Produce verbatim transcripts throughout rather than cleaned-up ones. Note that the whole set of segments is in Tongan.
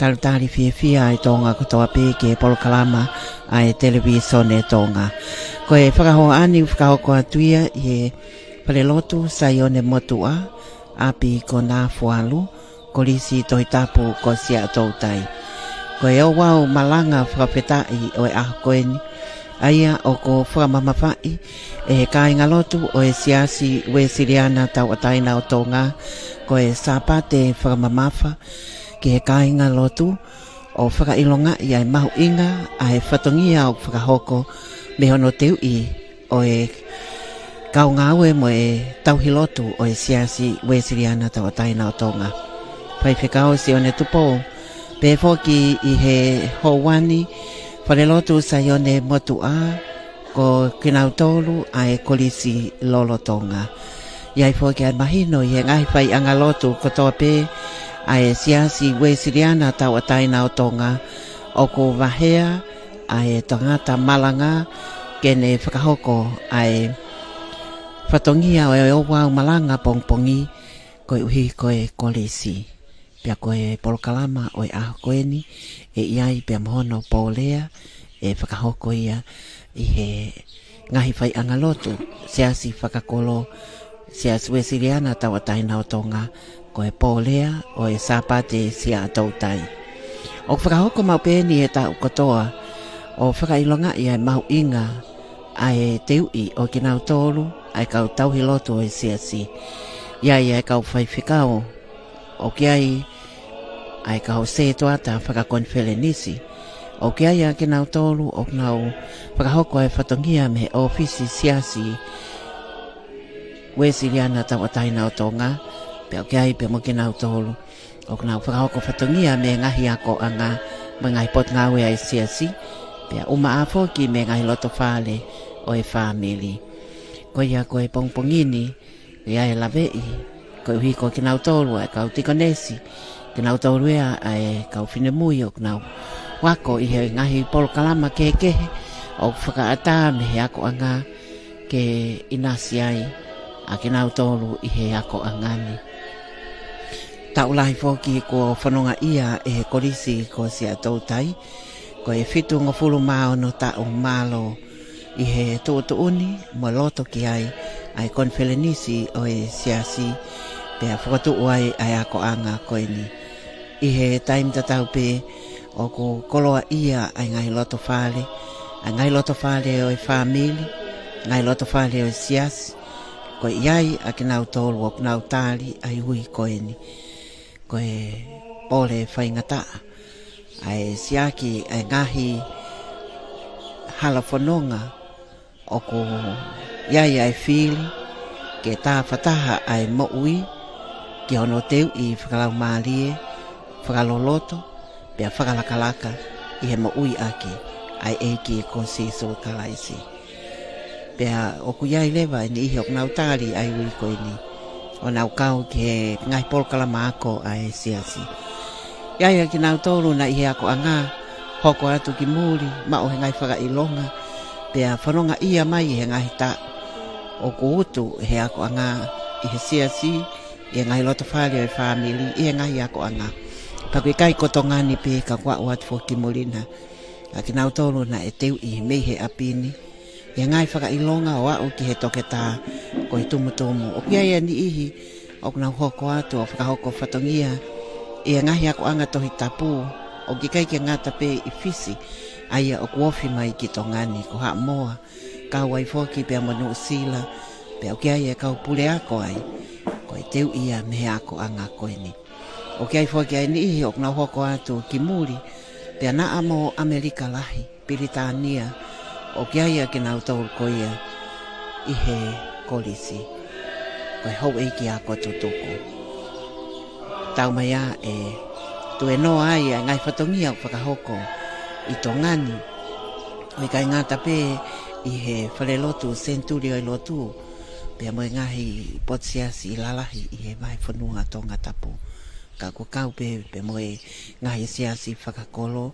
Talitali fiefia ʻa e Tonga kotoa pē ki he polokalama ʻa e Televīsone Tonga. Ko e fakahoa ni ʻoku fakahoko atu ia ʻi he Falelotu Saione Motuʻa, ʻapi ko Nafualu, Kolisi Tohitapu ko Siaʻatoutai. Ko e ouau malanga fakafetaʻi ʻo e ʻaho ko eni, ʻa ia ʻoku fakamamafaʻi ʻe he kāingalotu ʻo e Siasi Uēsiliana Tauʻatāina ʻo Tonga, ko e Sāpate fakamamafa ki he kāingalotu ʻo fakaʻilongaʻi ʻa e mahuʻinga ʻa e fatongia ʻoku fakahoko mei hono teuʻi ʻo e kau ngāue mo e tauhi lotu ʻo e Siasi Uēsiliana Tauʻatāina ʻo Tonga. Faifekau Sione Tupou, pehē foki ʻi he houa ni, Falelotu Saione Motuʻa, ko kinautolu ʻa e Kolisi lolotonga. ʻI ai foki ʻa e mahino ʻi he ngaahi faiʻanga lotu kotoa pē ʻa e Siasi Uēsiliana Tauʻatāina ʻo Tonga, ʻoku vahea ʻa e tangata malanga ke ne fakahoko ʻa e fatongia ʻo e ouau malanga pongipongi, koeʻuhi ko e kolisi. Pea ko e polokalama ʻo e ʻaho ko eni, ʻe ʻi ai pea mo hono pōlea, ʻe fakahoko ia ʻi he ngaahi faiʻanga lotu, Siasi Fakakolo, Siasi Uēsiliana Tauʻatāina ʻo Tonga, ko e pōlea ʻo e Sāpate Siaʻatoutai. ʻOku fakahoko maʻu pē eni he taʻu kotoa, ʻo fakaʻilongaʻi ʻa e mahuʻinga ʻa e teuʻi ʻo kinautolu ʻa e kau tauhi lotu ʻo e Siasi. ʻI ai ʻa e kau faifekau, ʻoku ʻi ai ʻa e kau sētuata fakakonifelenisi, ʻoku ʻi ai ʻa kinautolu ʻoku nau fakahoko ʻa e fatongia mei he ʻōfisi Siasi Uēsiliana Tauʻatāina ʻo Tonga, pea ʻoku ʻi ai pea mo kinautolu ʻoku nau fakahoko fatongia mei he ngaahi akoʻanga mo e ngaahi potungāue ʻa e Siasi, pea ʻumaʻā foki mei he ngaahi lotofale ʻo e fāmili. Ko ia ko e pongipongi ni, ʻi ai e laveʻi, koeʻuhi ko kinautolu ʻa e kau tikonesi, kinautolu ia ʻa e kau finemui ʻoku nau ako ʻi he ngaahi polokalama kehekehe ʻoku fakaʻatā mei he akoʻanga ke ʻinasi ai ʻa kinautolu ʻi he akoʻanga ni. Taʻu lahi foki kuo fonongaʻia ʻe he kolisi ko Siaʻatoutai, ko e fitungofulu mā ono taʻu mālō ʻi he tuʻutuʻuni mo loto ki ai ʻa e konifelenisi ʻo e Siasi, pea fokotuʻu ai ʻa e akoʻanga ko eni. ʻI he taimi tatau pē ʻoku koloaʻia ʻa e ngaahi lotofale, ʻa e ngaahi lotofale ʻo e fāmili, ngaahi lotofale ʻo e Siasi, ko e ʻi ai ʻa kinautolu ʻoku nau tali ʻa e ui ko eni. Ko e pole faingataʻa, ʻa e siaki ʻa e ngaahi hala fononga ʻoku ʻi ai ʻa e fili ke tāfataha ʻa e moʻui ki hono teuʻi fakalaumālie, fakaloloto, pea fakalakalaka ʻi he moʻui ʻaki ʻa e ʻEiki ko Sīsū Kalaisi. Pea ʻoku ʻi ai leva ʻa e niʻihi ʻoku nau tali ʻa e ui ko eni ʻo nau kau ki he ngaahi polokalama ako ʻa e Siasi. ʻI ai ʻa kinautolu naʻe ʻi he akoʻanga, hoko atu ki muli, maʻu he ngaahi fakaʻilonga, pea fonongaʻia mai ʻi he ngaahi taʻu ʻoku utu he akoʻanga ʻi he Siasi, ʻi he ngaahi lotofale ʻo e fāmili, ʻi he ngaahi akoʻanga. Pea ʻoku ʻikai ko Tonga ni pē ka kuo aʻu atu foki ki muli na. ʻA kinautolu naʻe teuʻi mei he ʻapi ni, ʻi he ngaahi fakaʻilonga ʻo aʻu ki he toketā ko e tumutumu. ʻOku ʻi ai ʻa e niʻihi ʻoku nau hoko atu ʻo fakahoko fatongia ʻi he ngaahi akoʻanga Tohi Tapu, ʻoku ʻikai ke ngata pē ʻi Fisi, ʻa ia ʻoku ofi mai ki Tonga ni, ko Haʻamoa, kau ai foki pea mo Nuʻusila, pea ʻoku ʻi ai e kau puleako ai, ko e teuʻi ia mei he akoʻanga ko eni. ʻOku ʻi ai foki ʻa e niʻihi ʻoku nau hoko atu ki muli, pea naʻa mo ʻAmelika Lahi, Pilitānia, ʻoku ʻi ai ʻa kinautolu ko ia ʻi he kolisi, ko e houʻeiki ako tutuku. Tau mai ā ʻe tuēnoa ai ʻa e ngaahi fatongia ʻoku fakahoko ʻi Tonga ni, ʻo ʻikai ngata pē ʻi he Falelotu Senituli ʻo e Lotu, pea mo e ngaahi potu siasi lalahi ʻi he vahefonua Tongatapu. Ka kuo kau pē, pea mo e ngaahi siasi fakakolo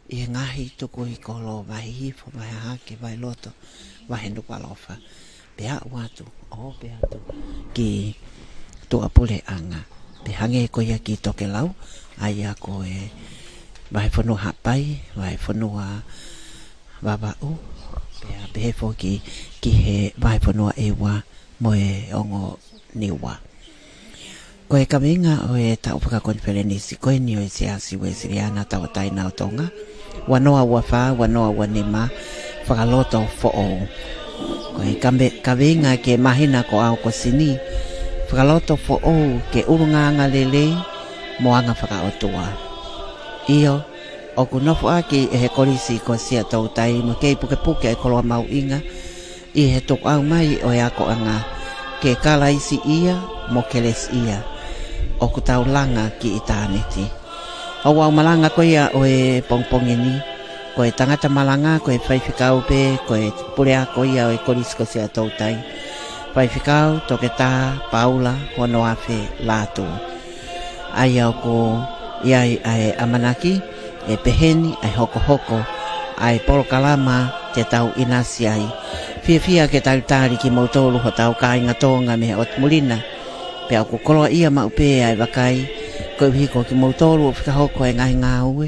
ʻi he ngaahi tukui kolo, Vahe Hihifo, Vahe Hahake, Vahe Loto, Vahe Nukuʻalofa. Pea aʻu atu, ʻo pea atu ki tuʻapuleʻanga. Pea hangē ko ia ki Tokelau, ʻa ia ko e Vahefonua Haʻapai, Vahefonua Vavaʻu, pea pehē foki ki he Vahefonua ʻEua mo e ongo Niua. Ko e kaveinga ʻo e taʻu fakakonifelenisi ko eni ʻo e Siasi Uēsiliana Tauʻatāina ʻo Tonga, ua noa ua fā, ua noa ua nima, Fakaloto Foʻou. Ko e kame-, kaveinga ki he māhina ko ʻAokosi ni, Fakaloto Foʻou ke ʻulungaanga lelei mo anga fakaʻotua. ʻIo, ʻoku nofoʻaki ʻe he Kolisi ko Siaʻatoutai mo kei pukepuke ʻa e koloa mahuʻinga ʻi he tukuʻau mai ʻo e akoʻanga ke Kalaisiʻia mo Kelesiʻia. ʻOku tau langa ki ʻitāniti. Ouau malanga ko ia ʻo e pongipongi ni, ko e tangata malanga, ko e faifekau pē, ko e puleako ia ʻo e Kolisi ko Siaʻatoutai. Faifekau Toketā Paula Honoafe Lātū. ʻA ia ʻoku ʻi ai ʻa e ʻamanaki ʻe peheni ʻa e hokohoko ʻa e polokalama te tau ʻinasi ai. Fiefia ke talitali kimoutolu hotau kāinga Tonga mei he ʻotu muli na. Pea ʻoku koloaʻia maʻu pē ʻa e vakai, koeʻuhi ko kimoutolu ʻoku fakahoko e ngaahi ngāue,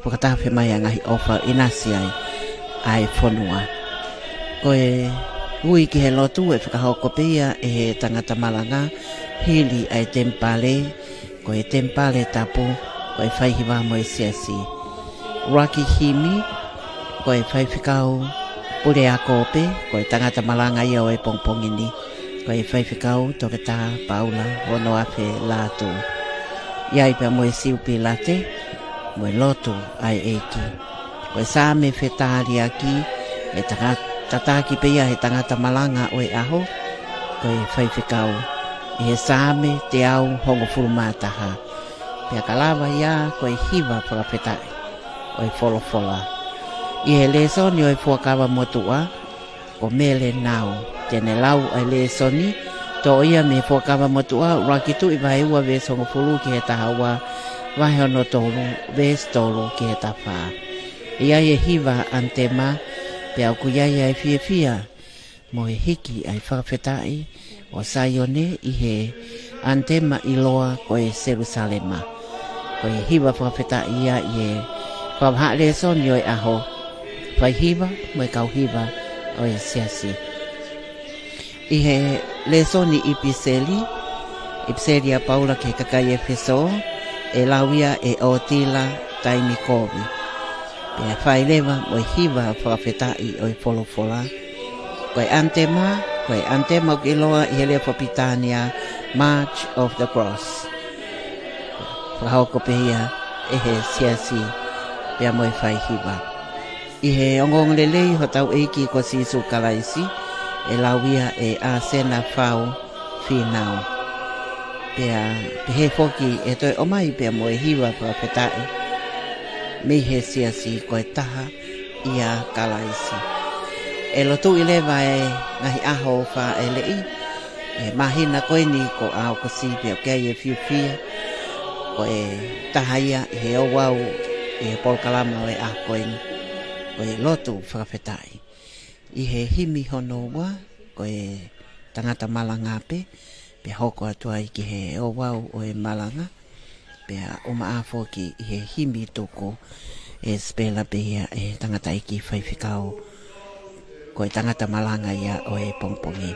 fakatafe mai ʻa e ngaahi ʻofa ʻinasi ai ʻa e fonua. Ko e ui ki he lotu ʻe fakahoko pē ia ʻe he tangata malanga, hili ʻa e temipale, ko e temipale tapu, ko e faihiva mo e siasi. ʻUluaki himi, ko e faifekau puleako pē, ko e tangata malanga ia ʻo e pongipongi ni, ko e faifekau Toketā Paula Honoafe Lātū. ʻI ai pea mo e siupilate, mo e lotu ʻa e ʻEiki. Ko e Saame Fetaliaki, ʻe taka-, tataki pē ia he tangata malanga ʻo e ʻaho, ko e faifekau, ʻi he Saame teau hongofulu mā taha. Pea ka lava ia ko e hiva fakafetaʻi ʻo e folofola. ʻI he lēsoni ʻo e Fuakava Motuʻa, ko Mele Nau te ne lau ʻa e lēsoni, toʻo ia mei he Fuakava Motuʻa, ʻUluaki Tuʻi vahe ua veesi hongofulu ki he taha ua, vahe hono tolu, veesi tolu ki he taha fā. ʻI ai e hiva ʻanitema, pea ʻoku ʻi ai ʻa e fiefia, mo e hiki ʻa e fakafetaʻi ʻo Saione ʻi he ʻanitema ʻiloa ko e Selusalema. Ko e hiva fakafetaʻi ia ʻi he fakavahaʻa lēsoni ʻo e ʻaho, faihiva mo e kau hiva ʻo e siasi. ʻI he lēsoni ʻipiseli, ʻipiseli ʻa Paula ki he kakai ʻEfesō, ʻe lau ia ʻe ʻOtila Taimikovi. Pea fai leva mo e hiva fakafetaʻi ʻo e folofola. Ko e ʻanitema, ko e ʻanitema ʻoku ʻiloa ʻi he lea fakapilitānia, March of the Cross. Fakahoko pē ia ʻe he siasi pea mo e faihiva. ʻI he ongoongolelei hotau ʻEiki ko Sīsū Kalaisi, ʻe lau ia ʻe ʻAsena Fau Fīnau. Pea pehē foki ʻe toe ʻomai pea mo e hiva fakafetaʻi mei he siasi ko e Taha ʻia Kalaisi. ʻE lotuʻi leva e ngaahi ʻaho fāʻeleʻi ʻi he māhina ko eni ko ʻAokosi, pea ʻoku ʻi ai e fiefia, ko e taha ia ʻi he ouau ʻi he polokalama ʻo e ʻaho ko eni, ko e lotu fakafetaʻi. ʻI he himi hono ua, ko e tangata malanga pē, pea hoko atu ai ki he ouau ʻo e malanga, pea ʻumaʻā foki ʻi he himi tuku, ʻe sipela pē ia ʻe he tangataʻeiki faifekau, ko e tangata malanga ia ʻo e pongipongi.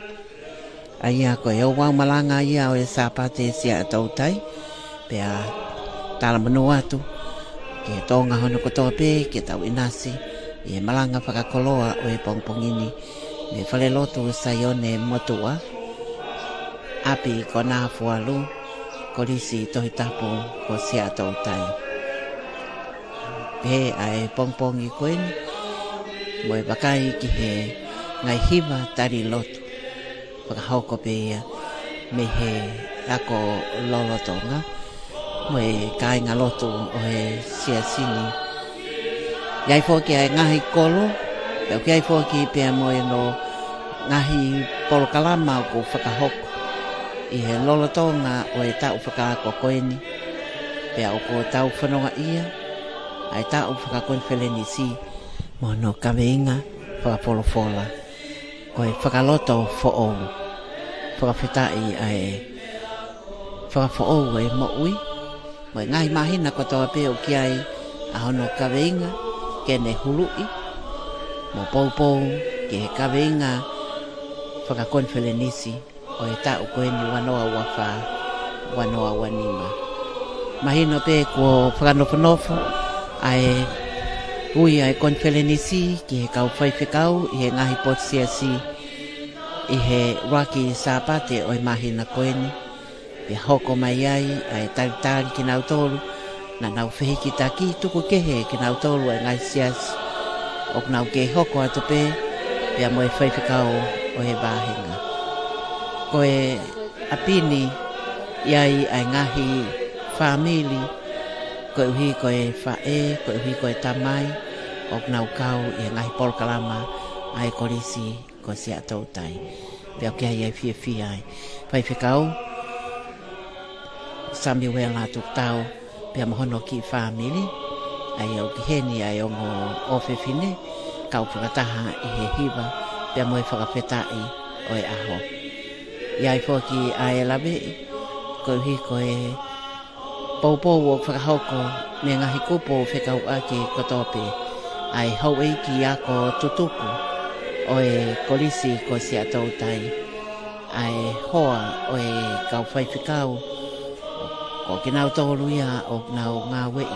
ʻA ia ko e ouau malanga ia ʻo e Sāpate Siaʻatoutai, pea talamonū atu ki he Tonga hono kotoa pē ke tau ʻinasi ʻi he malanga fakakoloa ʻo e pongipongi ni, mei he Falelotu Saione Motuʻa, ʻapi ko Nafualu, Kolisi Tohi Tapu ko Siaʻatoutai. Pehē ʻa e pongipongi ko eni, mo e vakai ki he ngaahi hiva tali lotu fakahoko pē ia mei he ako lolotonga mo e kāingalotu ʻo e siasi ni. ʻI ai foki ʻa e ngaahi kolo, pea ʻoku ʻi ai foki pea mo e ngaahi polokalama ʻoku fakahoko ʻi he lolotonga ʻo e taʻu fakaako ko eni, pea ʻoku tau fanongo ia ʻa e taʻu fakakonifelenisi mo hono kaveinga fakafolofola, ko e Fakaloto Foʻou. Fakafetaʻi ʻa e fakafoʻou ʻo e moʻui, mo e ngaahi māhina kotoa pē ʻoku ʻi ai ʻa hono kaveinga ke ne huluʻi mo poupou ki he kaveinga fakakonifelenisi ʻo e taʻu ko eni ua noa ua fā, ua noa ua nima. Mahino pē kuo fakanofonofo ʻa e ui ʻa e konifelenisi ki he kau faifekau ʻi he ngaahi potu siasi ʻi he ʻuluaki Sāpate ʻo e māhina ko eni. Pea hoko mai ai ʻa e talitali kinautolu naʻa nau fehikitaki, tuku kehe kinautolu ʻa e ngaahi siasi ʻoku nau kei hoko atu pē, pea mo e faifekau ʻo e vāhenga. Ko e ʻapi ni ʻi ai ʻa e ngaahi fāmili, koeʻuhi ko e faʻē, koeʻuhi ko e tamai, ʻoku nau kau ʻi he ngaahi polokalama ʻa e Kolisi ko Siaʻatoutai. Pea ʻoku ʻi ai ʻa e fiefia ʻa e faifekau Samiuela Tukutau, pea mo hono kiʻi fāmili, ʻa ia ʻoku ʻi heni ʻa e ongo ʻofefine, kau fakataha ʻi he hiva, pea mo e fakafetaʻi ʻo e ʻaho. ʻI ai foki ʻa e laveʻi, koeʻuhi ko e poupou ʻoku fakahoko mei he ngaahi kupu fekauʻaki kotoa pē, ʻa e houʻeiki ako tutuku ʻo e Kolisi ko Siaʻatoutai, ʻa e hoa ʻo e kau faifekau, ko kinautolu ia ʻoku nau ngāueʻi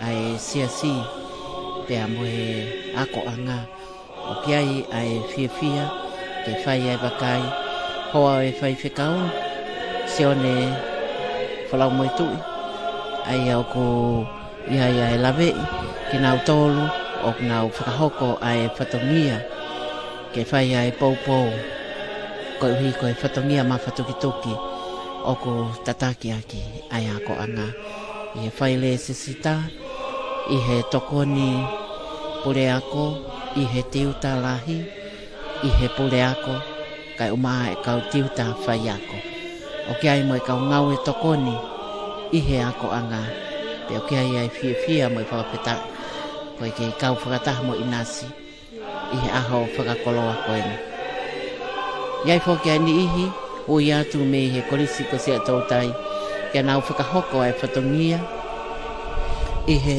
ʻa e siasi pea mo e akoʻanga. ʻOku ʻi ai ʻa e fiefia ke fai ʻa e vakai, hoa ʻo e faifekau, Sione Folaumoetuʻi, ʻa ia ʻoku ʻi ai ʻa e laveʻi kinautolu ʻoku nau fakahoko ʻa e fatongia ke fai ʻa e poupou, koeʻuhi ko e fatongia mafatukituki ʻoku tataki ʻaki ʻa e akoʻanga ʻi he fai lēsisita, ʻi he tokoni puleako, ʻi he tiuta lahi, ʻi he puleako, kae ʻumaʻā e kau tiuta faiako. ʻOku ʻi ai mo e kau ngāue tokoni ʻi he akoʻanga, pea ʻoku ʻi ai ʻa e fiefia mo e fakafetaʻi ko e kei kau fakataha mo ʻinasi ʻi he ʻaho fakakoloa ko eni. ʻI ai foki ʻa e niʻihi ui atu mei he Kolisi ko Siaʻatoutai ke nau fakahoko ʻa e fatongia ʻi he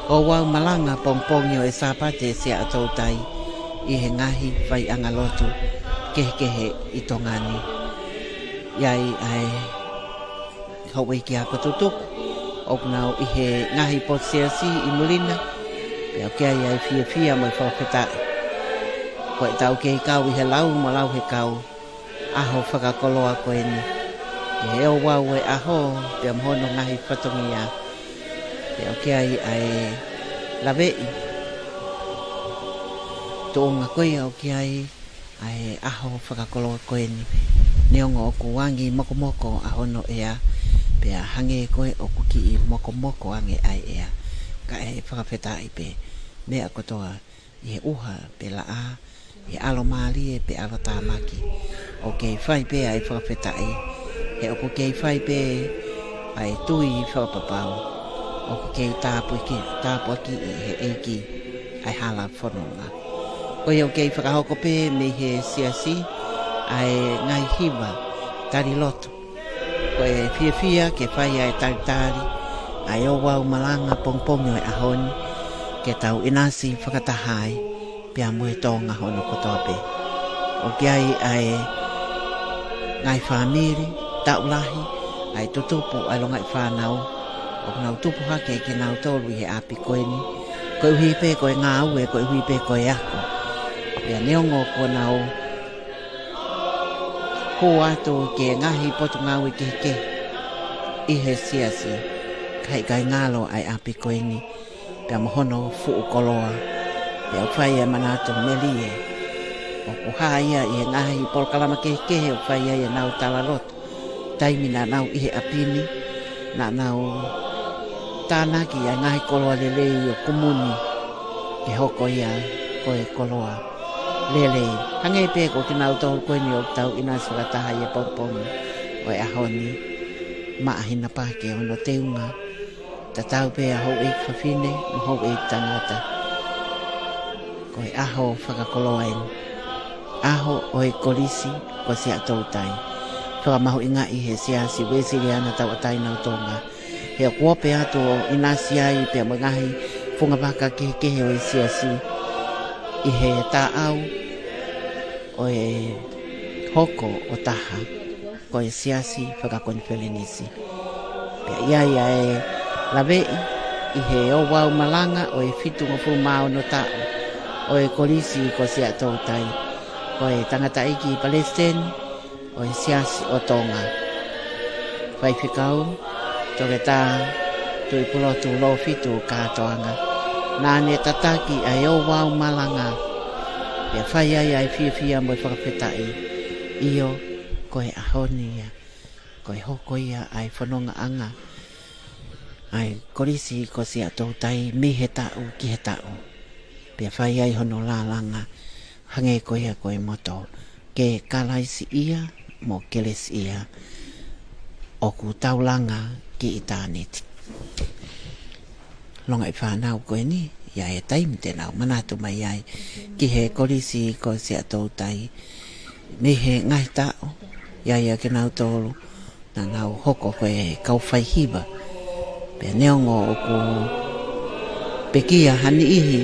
ouau malanga pongipongi ʻo e Sāpate Siaʻatoutai ʻi he ngaahi faiʻanga lotu kehekehe ʻi Tonga ni. ʻI ai ʻa e houʻeiki ako tutuku ʻoku nau ʻi he ngaahi potu siasi ʻi muli na, pea ʻoku ʻi ai ʻa e fiefia mo e fakafetaʻi ko ʻetau kei kau ʻi he lau mo lau he kau ʻaho fakakoloa ko eni, ʻi he ouau ʻo e ʻaho pea mo hono ngaahi fatongia. Pea ʻoku ʻi ai ʻa e laveʻi tuʻunga ko ia ʻoku ʻi ai ʻa e ʻaho fakakoloa ko eni, neongo ʻoku angi mokomoko ʻa hono ʻea, pea hangē ko ē ʻoku kiʻi mokomoko ange ʻa e ʻea, ka ʻe fakafetaʻi pē meʻa kotoa ʻi he ʻuha pe laʻā, ʻi he ʻalomālie pe ʻalotāmaki. ʻOku kei fai pē ʻa e fakafetaʻi, he ʻoku kei fai pē ʻa e tui fakapapau. ʻOku kei tāpuaki, tāpuakiʻi ʻe he ʻEiki ʻa e hala fononga. Ko ia ʻoku kei fakahoko pē mei he siasi ʻa e ngaahi hiva tali lotu. Ko e fiefia ke fai ʻa e talitali ʻa e ouau malanga pongipongi ʻo e ʻaho ni, ke tau ʻinasi fakataha ai pea mo e Tonga hono kotoa pē. ʻOku ʻi ai ʻa e ngaahi fāmili, taʻu lahi, ʻa e tutupu ʻa e longaʻi fānau, ʻoku nau tupu hake kinautolu ʻi he ʻapi ko eni, koeʻuhi pē ko e ngāue, koeʻuhi pē ko e ako. Pea neongo kuo nau hū atu ki he ngaahi potungāue kehekehe ʻi he siasi, ka heʻikai ngalo ʻa e ʻapi ko eni pea mo hono fuʻu koloa. Pea ʻoku fai ʻa e manatu melie, ʻoku hā ia ʻi he ngaahi polokalama kehekehe ʻoku fai ai ʻenau talaloto. Taimi naʻa nau ʻi he ʻapi ni, naʻa nau tānaki ʻa e ngaahi koloa lelei ʻo kumuni ke hoko ia ko e koloa lelei. Hangē pē ko kinautolu ko eni ʻoku tau ʻinasi fakataha ʻi he pongipongi ʻo e ʻaho ni, Maʻahinapake hono teunga, tatau pē ʻa houʻeiki fafine mo houʻeiki tangata. Ko e ʻaho fakakoloa eni, ʻaho ʻo e Kolisi ko Siaʻatoutai, fakamahuʻingaʻi he Siasi Uēsiliana Tauʻatāina ʻo Tonga, He ʻoku ope atu ʻo ʻinasi ai pea mo e ngaahi funga vaka kehekehe ʻo e siasi ʻi he taʻau ʻo e hoko ʻo taha ko e siasi fakakonifelenisi. Pea ʻi ai ʻa e laveʻi ʻi he ouau malanga ʻo e fitungofulu mā ono taʻu ʻo e Kolisi ko Siaʻatoutai, ko e tangataʻeiki palesiteni ʻo e Siasi ʻo Tonga, Faifekau Toketā Tuʻipulotu Lōfitu Kātoanga. Naʻa ne tataki ʻa e ouau malanga, pea fai ai ʻa e fiefia mo e fakafetaʻi. ʻIo, ko e ʻaho ni ia, ko e hoko ia ʻa e fonongaʻanga ʻa e Kolisi ko Siaʻatoutai mei he taʻu ki he taʻu. Pea fai ai hono lālanga, hangē ko ia ko e moto, ke Kalaisiʻia mo Kelesiʻia, ʻoku tau langa ki ʻitāniti. Longaʻi fānau ko eni, ʻi ai e taimi te nau manatu mai ai ki he Kolisi ko Siaʻatoutai mei he ngaahi taʻu, ʻi ai ʻa kinautolu naʻa nau hoko ko e kau faihiva. Pea neongo ʻoku pekia ha niʻihi,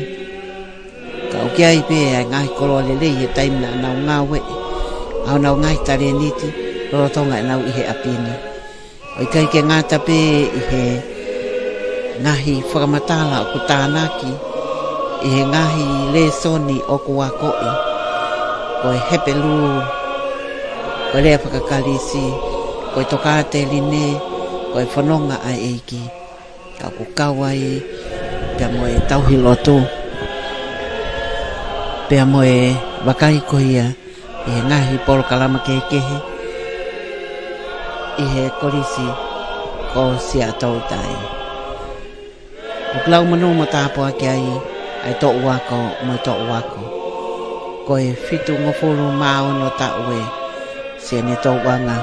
ka ʻoku ʻi ai pē ʻa e ngaahi koloa lelei he taimi naʻa nau ngāueʻi ʻa honau ngaahi talēniti lolotonga ʻenau ʻi he ʻapi ni. ʻO ʻikai ke ngata pē ʻi he ngaahi fakamatala ʻoku tānaki, ʻi he ngaahi lēsoni ʻoku akoʻi, ko e Hepelū, ko e lea faka-Kalisi, ko e tokāteline, ko e fononga ʻa e ʻEiki. Ka ʻoku kau ai pea mo e tauhi lotu, pea mo e vakai ko ia ʻi he ngaahi polokalama kehekehe ʻi he Kolisi ko Siaʻatoutai. ʻOku lau monū mo tāpuaki ai ʻa e toʻu ako mo e toʻu ako. Ko e fitungofulu mā ono taʻu ē Siaʻatoutai ʻoku anga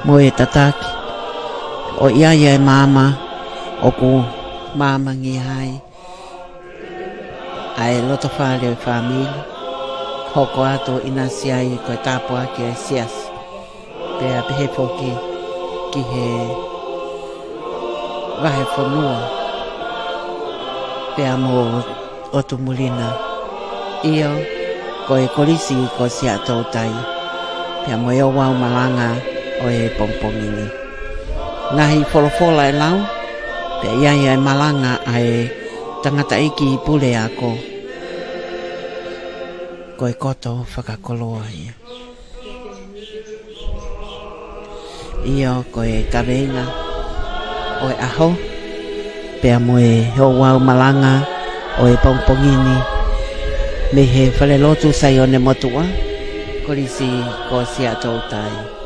mo e tataki, ʻo ʻi ai ʻa e maama ʻoku maamangia ai ʻa e loto fale ʻo e fāmili, hoko atu ʻo ʻinasi ai ko e tāpuaki ʻa e siasi, pea pehē foki ki he vahefonua, pea mo ʻOtu Muli na. ʻIo, ko e Kolisi ko Siaʻatoutai, pea mo e ouau malanga ʻo e pongipongi ni. Ngaahi folofola ʻe lau, pea ʻi ai ʻa e malanga ʻa e tangataʻeiki puleako, ko e koto fakakoloa ia. ʻIo, ko e kaveinga ʻo e ʻaho, pea mo e ouau malanga ʻo e pongipongi ni, mei he Falelotu Saione Motuʻa, Kolisi ko Siaʻatoutai.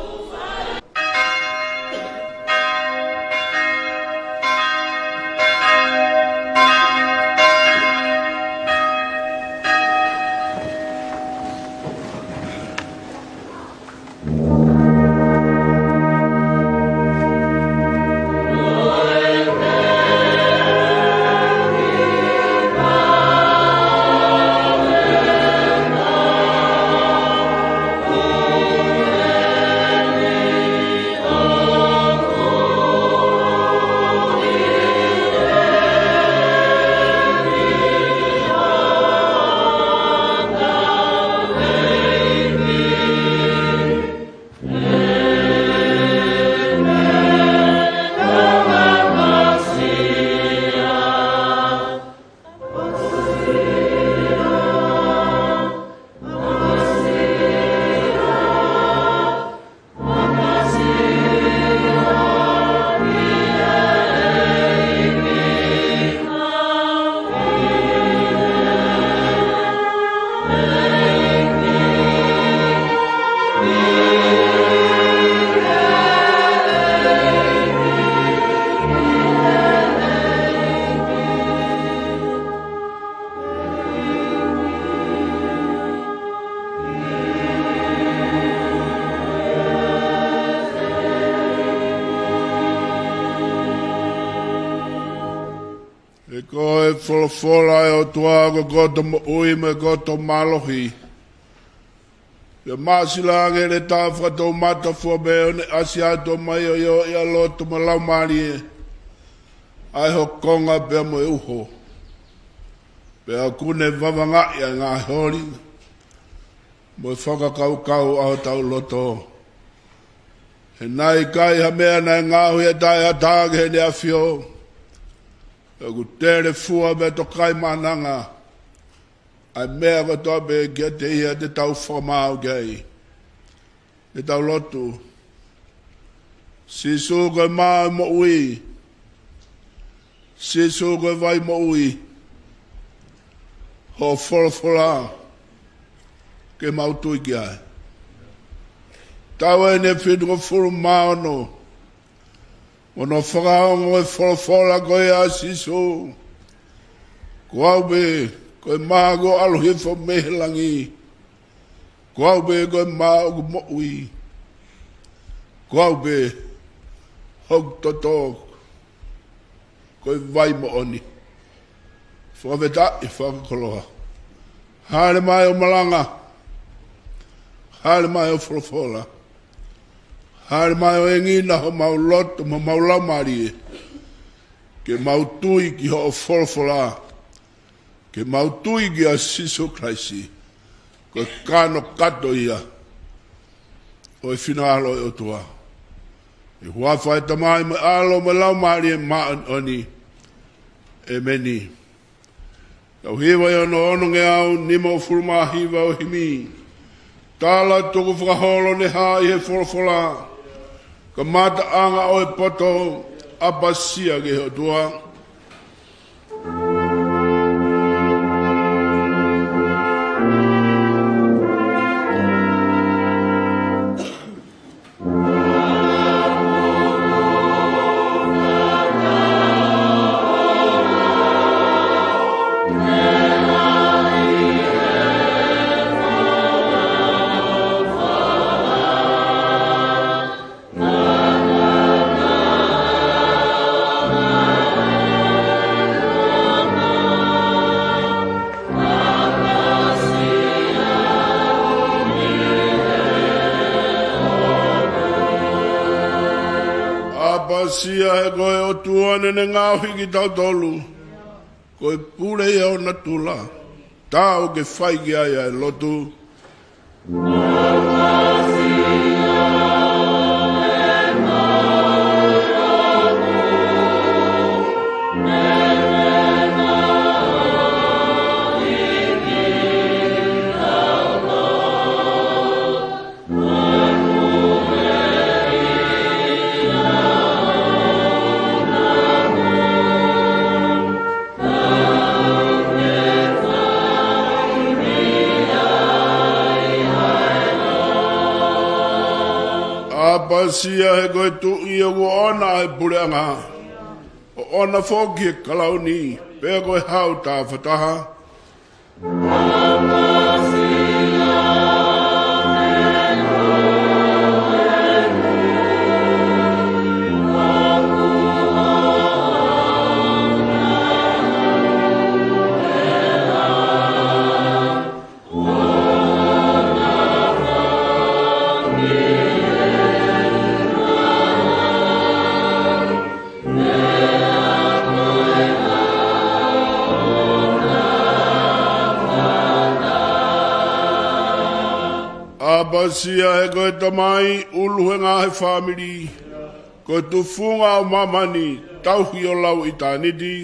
He ko e folofola ʻa e ʻOtua ko e koto moʻui mo e koto mālohi. Pea māsila ange ʻi he ʻeleta fakatoumata fua pē ʻo ne ʻasi atu ʻo maioʻio ʻi he loto mo e laumālie, ʻa e hokonga pea mo e uho. Pea ʻoku ne vavangaʻi ʻa e ngaahi holi mo e fakakaukau ʻa hotau loto. He naʻe ʻikai ha meʻa naʻe ngaohi ʻe taʻeʻatā ki heʻene ʻAfio. Pea ʻoku telefua pea tokaimaʻananga ʻa e meʻa kotoa pē kiate ia te tau fakamaau ki ai. Te tau lotu. Sīsū ko e mā ʻo e moʻui. Sīsū ko e vai moʻui. Hoʻo folofola ke mau tui ki ai. Taʻu ʻeni ʻe fitungofulu mā ono. Mo hono fakaongo e folofola ko ia ʻa Sīsū. Ko au pē, ko e mā kuo ʻalu hifo mei he langi. Ko au pē, ko e mā ʻoku moʻui. Ko au pē, hoku toto, ko e vai moʻoni. Fakafetaʻi, fakakoloa. Hāʻele mai ʻo malanga. Hāʻele mai ʻo folofola. Hāʻele mai ʻo engina homau loto mo homau laumālie. Ke mau tui ki hoʻo folofola. Ke mau tui kia Sīsū Kalaisi. Ko e kano kato ia ʻo e finangalo ʻo e ʻOtua. ʻI he huafa ʻo e Tamai mo e ʻAlo mo e Laumālie Māʻoniʻoni. ʻEmeni. Tau hiva ʻi hono onongeau nimangofulu mā hiva ʻo e himi. Tala tukufakaholo ne hā ʻi he folofola. Kamataʻanga ʻo e poto, ʻapasia ki he ʻOtua. ʻApasia he ko e ʻOtua naʻa ne ngaohi kitautolu. Ko e pule ia ʻo natula. Taau ke fai ki ai ʻa e lotu. ʻApasia he ko e Tuʻi ʻoku ʻoʻona ʻa e puleʻanga, ʻoʻona foki e kalauni, pea ko e hau tafataha. ʻApasia he ko e Tamai, ʻulu he ngaahi fāmili, ko e tufunga ʻo māmani, tauhi ʻo lau ʻitāniti.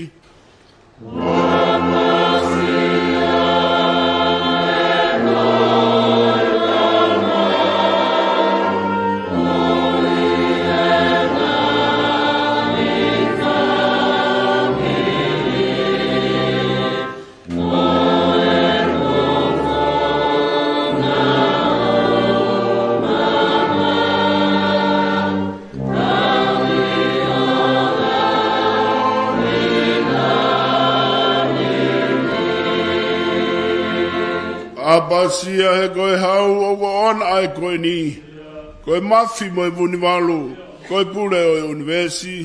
ʻApasia he ko e hau ʻoku ʻoʻona ʻa e ko eni, ko e mafi mo e vunivalu, ko e pule ʻo e ʻunivēsi.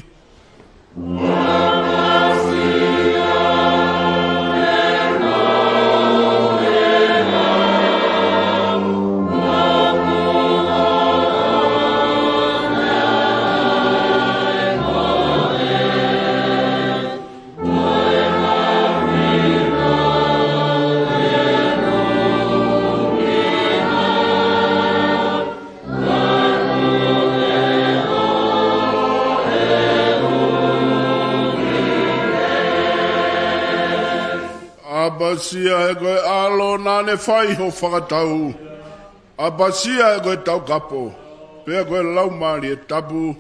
ʻApasia he ko e ʻAlo naʻa ne fai ho fakatau. ʻApasia he ko e Taukapo, pea ko e Laumālie Tapu.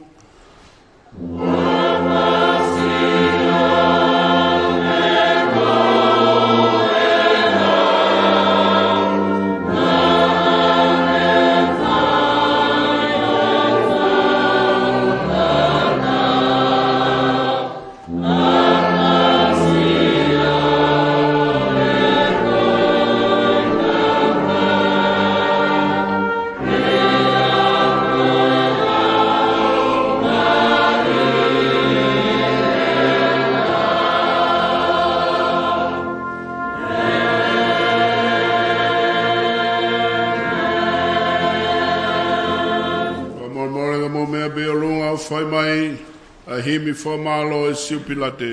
Fakamolemole ka mou meʻa pē ʻi ʻolunga ʻo fai mai ʻa e himi fakamālō ʻo e Siupilate.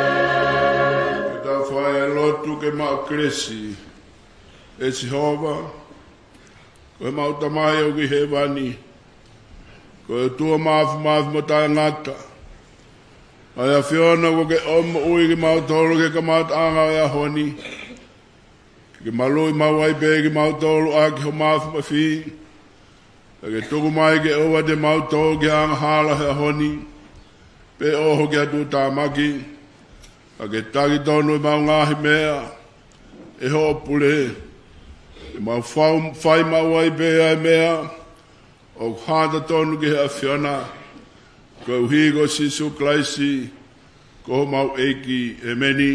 Ke tau fai e lotu ke maʻu kelesi. ʻE Sihova, ko ʻemau Tamai ʻoku ʻi hēvani, ko e ʻOtua Māfimafi mo Taʻengata, ʻa e ʻAfiona kuo ke ʻomi moʻui kimautolu ki he kamataʻanga ʻo e ʻaho ni, ke ke maluʻi maʻu ai pē kimautolu ʻaki ho māfimafi, pea ke tuku mai ke ʻoua te mau tō ki he angahala he ʻaho ni, pe ʻoho ki he tuʻutāmaki, ka ke taki tonu ʻemau ngaahi meʻa ʻe hoʻo pule, ke mau fau-, fai maʻu ai pē ʻa e meʻa ʻoku hā tatau ki he ʻAfiona, koeʻuhi ko Sīsū Kalaisi, ko homau ʻEiki. ʻEmeni.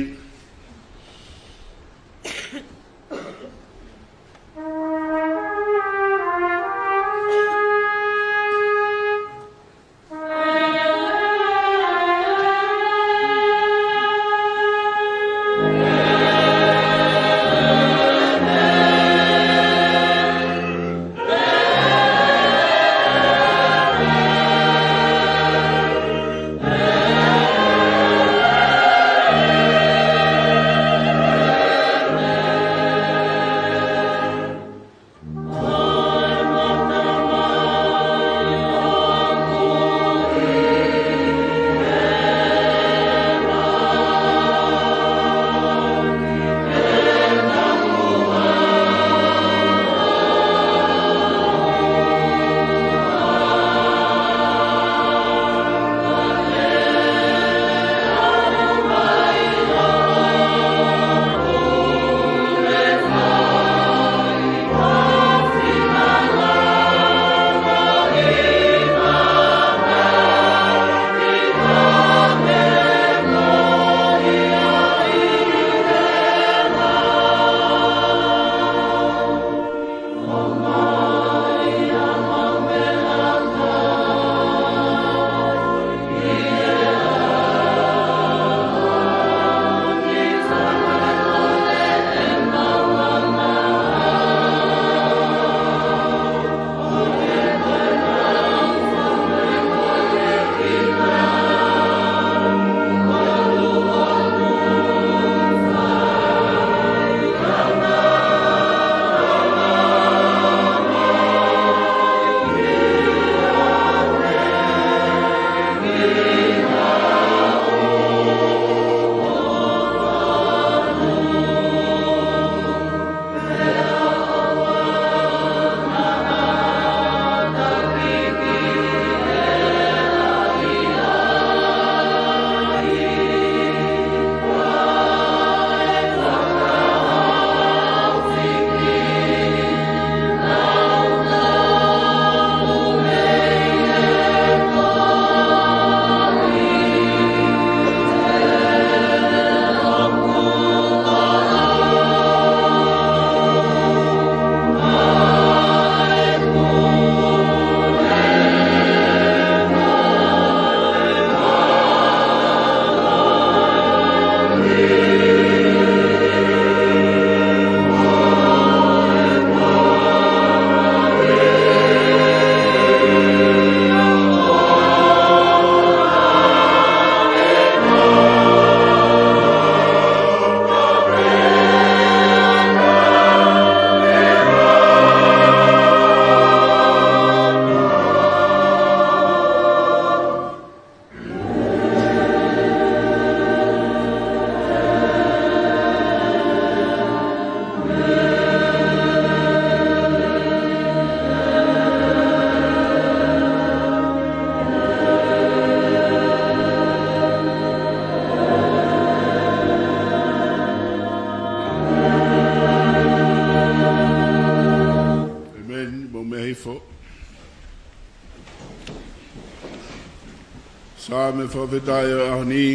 Saame fakafetaʻi ʻo e ʻaho ni,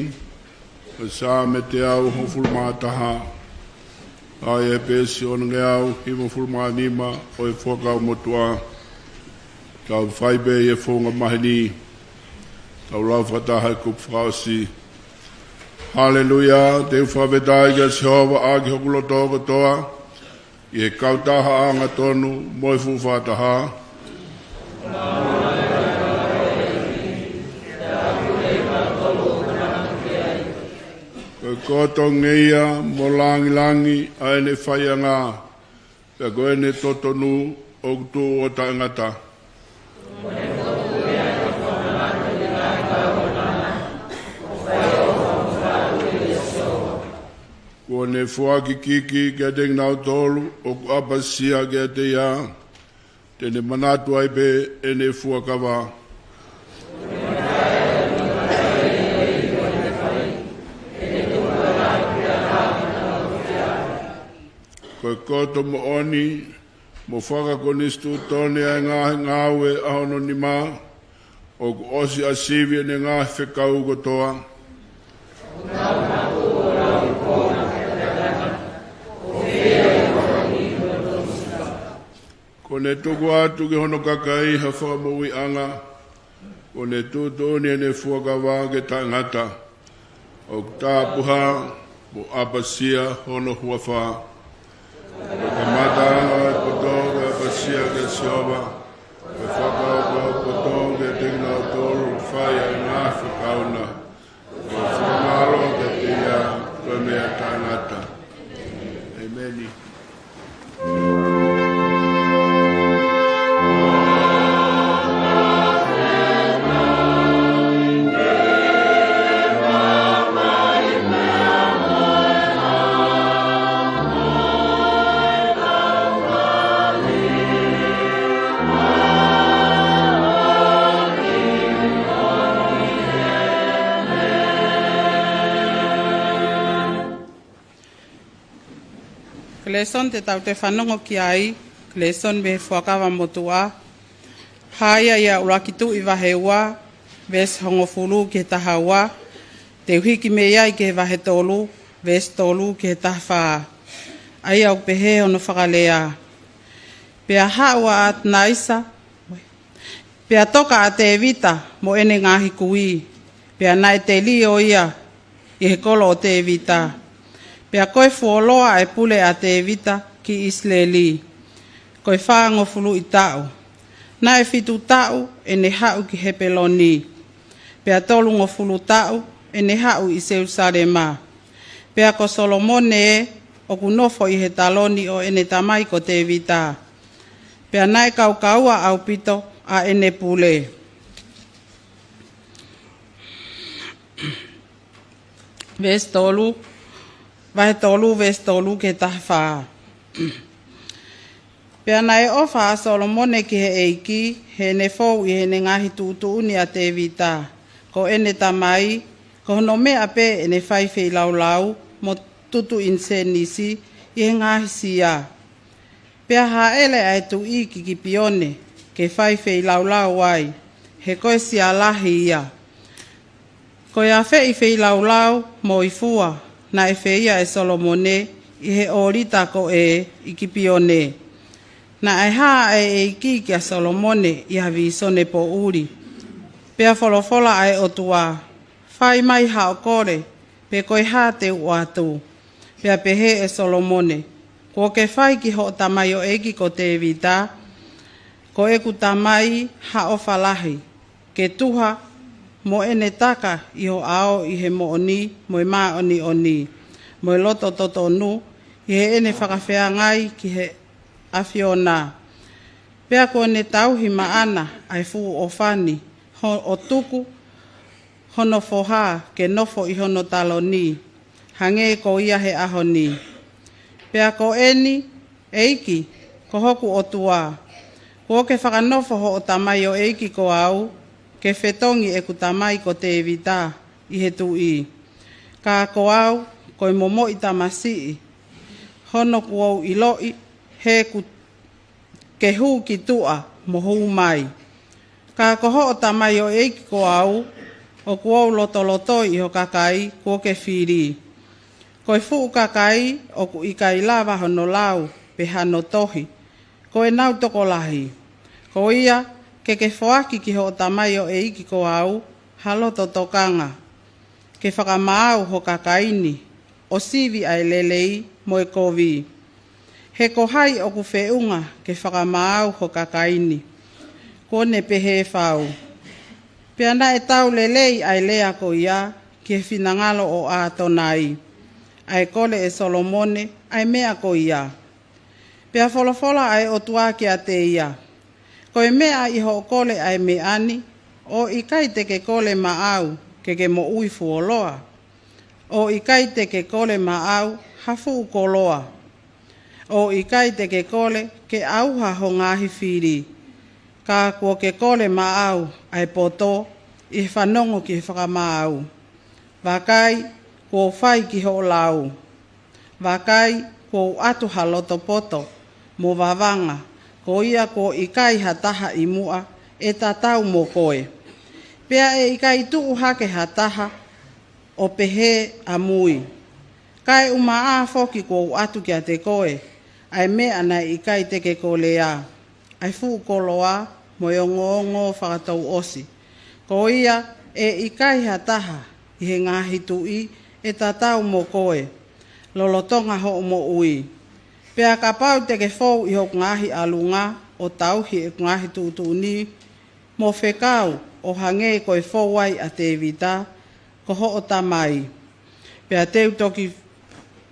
ko e Saame teau hongofulu mā taha, ʻa ia ʻi he peesi onongeau hivangofulu mā nima ʻo e Fuakava Motuʻa. Tau fai pē ʻi he founga maheni, tau lau fakataha ʻi he kupu fakaʻosi. Haleluia, te u fakafetaʻi kia Sihova ʻaki hoku loto kotoa, ʻi he kautaha angatonu mo e fuʻu fakataha. Ko e koto ngeia mo langilangi ʻa ʻene faiʻanga, pea ko ʻene totonu ʻoku tuʻu ʻo taʻengata. Kuo ne foaki kiki kiate kinautolu ʻoku ʻapasia kiate ia, te ne manatu ai pē ʻene fuakava. Ko e koto moʻoni mo fakakonisitūtone ʻa e ngaahi ngāue ʻa hono nima, ʻoku ʻosi ʻasivi ʻene ngaahi fekau kotoa. Kuo ne tuku atu ki hono kakai ha fakamoʻuiʻanga, kuo ne tuʻutuʻuni ʻene fuakava ke taʻengata. ʻOku tāpuhā mo ʻapasia hono huafa. Ko e kamataʻanga ʻo e poto ke ʻapasia kia Sihova, ko e fakaʻofoʻofa ʻo e poto kiate kinautolu ʻoku fai ʻa e ngaahi fekau na. Ko e fakamālō kiate ia ko e meʻa taʻengata. ʻEmeni. Ko e lēsoni te tau toe fanongo ki ai, ko e lēsoni mei he Fuakava Motuʻa. Hā ia ʻia ʻUluaki Tuʻi vahe ua, veesi hongofulu ki he taha ua, te u hiki mei ai ki he vahe tolu, veesi tolu ki he taha fā. ʻA ia ʻoku pehē hono fakalea. Pea haʻu ʻa ʻAtonaisa, pea toka ʻa Tēvita mo ʻene ngaahi kui, pea naʻe telio ia ʻi he kolo ʻo Tēvita. Pea ko e fuoloa ʻa e pule ʻa Tēvita ki ʻIsileli, ko e fāngofuluʻi taʻu. Naʻe fitu taʻu ʻene haʻu ki Hepeloni, pea tolungofulu taʻu ʻene haʻu ʻi Selusalema. Pea ko Solomone ē, ʻoku nofo ʻi he taloni ʻo ʻene tamai ko Tēvita. Pea naʻe kaukaua ʻaupito ʻa ʻene pule. Veesi tolu, vahe tolu, veesi tolu ki he taha fā. Pea naʻe ʻofa ʻa Solomone ki he ʻEiki, heʻene fou ʻi heʻene ngaahi tuʻutuʻuni ʻa Tēvita, ko ʻene tamai, ko hono meʻa pē ʻene fai feilaulau mo tutu ʻinisēnisi ʻi he ngaahi sia. Pea hāʻele ʻa e tuʻi ki Kipione ke fai feilaulau ai, he ko e sia lahi ia. Ko e afeʻi feilaulau mo e fua naʻe feia ʻe Solomone ʻi he ʻōlita ko ē ʻi Kipione. Naʻe hā ʻa e ʻEiki kia Solomone ʻi ha vīsone poʻuli. Pea folofola ʻa e ʻOtua, fai mai haʻo kole, pe ko e hā te u ʻoatu. Pea pehē ʻe Solomone, kuo ke fai ki hoʻo tamaioʻeiki ko Tēvita, ko ʻeku tamai, ha ʻofa lahi, ke tuha mo ʻene taka ʻi ho ʻao ʻi he moʻoni mo e māʻoniʻoni, mo e loto totonu, ʻi heʻene fakafeangai ki he ʻAfiona. Pea kuo ne tauhi maʻana ʻa e fuʻu ʻofa ni, ho-, ʻo tuku hono foha ke nofo ʻi hono taloni, hangē ko ia he ʻaho ni. Pea ko eni, ʻEiki, ko hoku ʻOtua, kuo ke fakanofo hoʻo tamaioʻeiki ko au, ke fetongi ʻeku tamai ko Tēvita ʻi he tuʻi. Ka ko au, ko e momoʻi tamasiʻi, hono kuo u ʻiloʻi, he ku ke hū ki tuʻa mo hū mai. Ka ko hoʻo tamaioʻeiki ko au, ʻoku ou lotolotoi ʻi ho kakai kuo ke fili. Ko e fuʻu kakai ʻoku ʻikai lava hono lau pe hano tohi, ko ʻenau tokolahi. Ko ia, ke ke foaki ki hoʻo tamaioʻeiki ko au ha loto tokanga, ke fakamaau ho kakai ni, ʻo sivi ʻa e lelei mo e kovi. He ko hai ʻoku feʻunga ke fakamaau ho kakai ni? Kuo ne pehē fau. Pea naʻe tau lelei ʻa e lea ko ia ki he finangalo ʻo ʻAtonai, ʻa e kole ʻe Solomone ʻa e meʻa ko ia. Pea folofola ʻa e ʻOtua kiate ia, ko e meʻa ʻi hoʻo kole ʻa e meʻa ni, ʻoku ʻikai te ke kole maʻau ke ke moʻui fuoloa. ʻOku ʻikai te ke kole maʻau ha fuʻu koloa. ʻOku ʻikai te ke kole ke ʻauha ho ngaahi fili. Ka kuo ke kole maʻau ʻa e poto ʻi he fanongo ki he fakamaau. Vakai, kuo u fai ki hoʻo lau. Vakai, kuo u ʻatu ha loto poto mo vavanga, ko ia kuo ʻikai ha taha ʻi muʻa ʻe tatau mo koe. Pea ʻe ʻikai tuʻu hake ha taha ʻo pehē ʻamui, kae ʻumaʻā foki kuo u ʻatu kiate koe ʻa e meʻa naʻe ʻikai te ke kolea, ʻa e fuʻu koloa mo e ongoongo fakatouʻosi. Ko ia, ʻe ʻikai ha taha ʻi he ngaahi tuʻi ʻe tatau mo koe lolotonga hoʻo moʻui. Pea kapau te ke fou ʻi hoku ngaahi ʻalunga ʻo tauhi ʻeku ngaahi tuʻutuʻuni, mo fekau ʻo hangē ko e fou ai ʻa Tēvita, ko hoʻo tamai. Pea te u toki,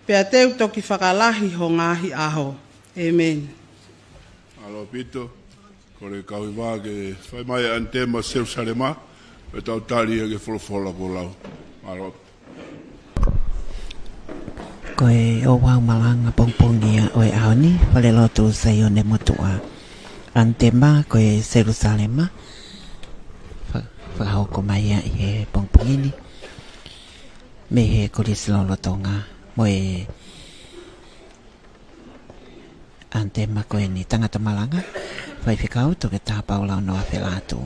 pea te u toki fakalahi ho ngaahi ʻaho. ʻĒmeni. Mālō ʻaupito, kole kau hiva ke fai mai ʻanitema Selusalema, pea tau tali ia ki he folofola kuo lau. Mālō. Ko e ouau malanga pongipongi ia ʻo e ʻaho ni, Falelotu Saione Motuʻa. ʻAnitema ko e Selusalema, fa-, fakahoko mai ia ʻi he pongipongi ni mei he Kolisi Lolotonga, mo e ʻanitema ko eni. Tangata malanga, Faifekau Toketā Paula Onoafe Lātū.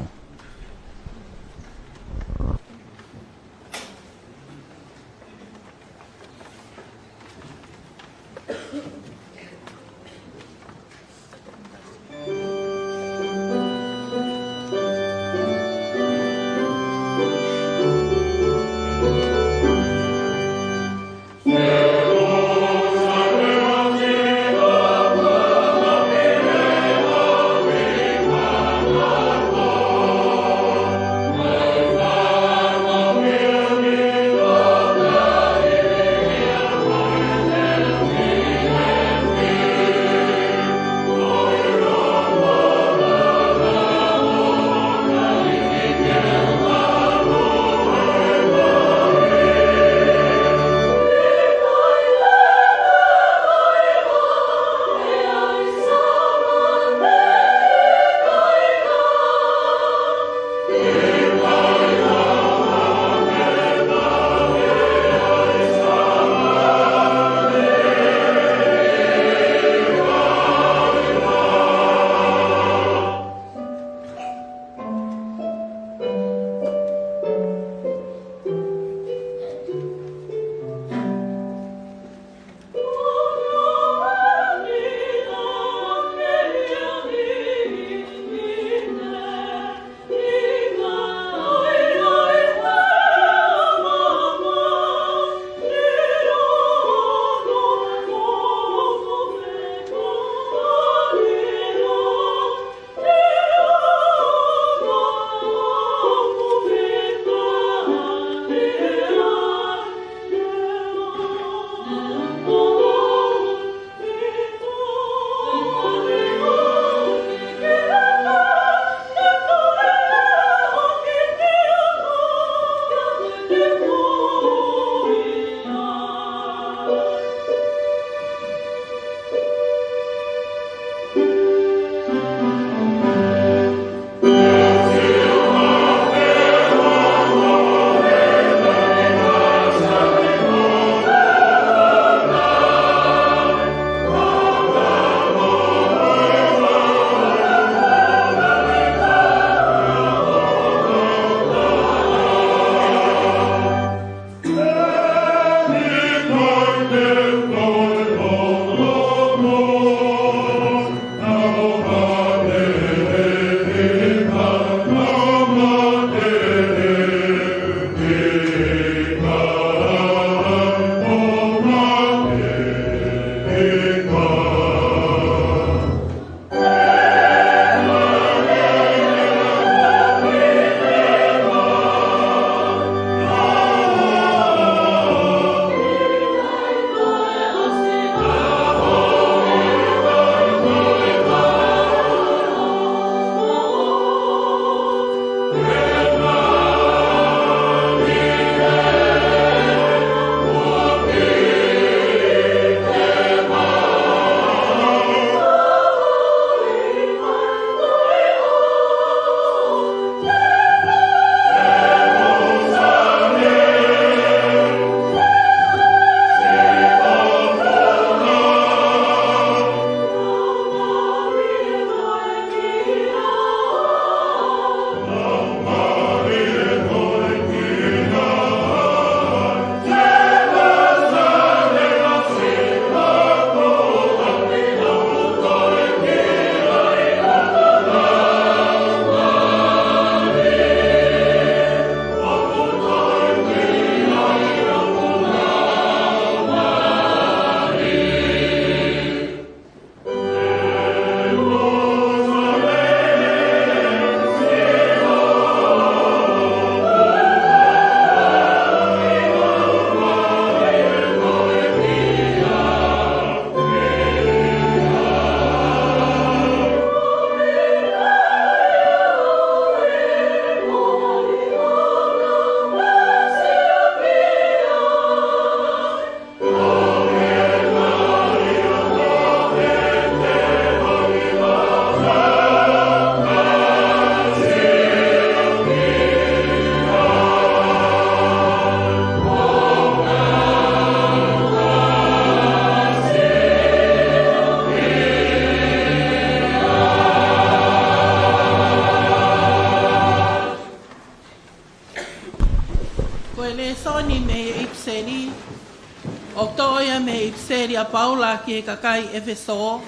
ʻOku toʻo ia mei he ʻipiseli ʻa Paula ki he kakai ʻEfesō,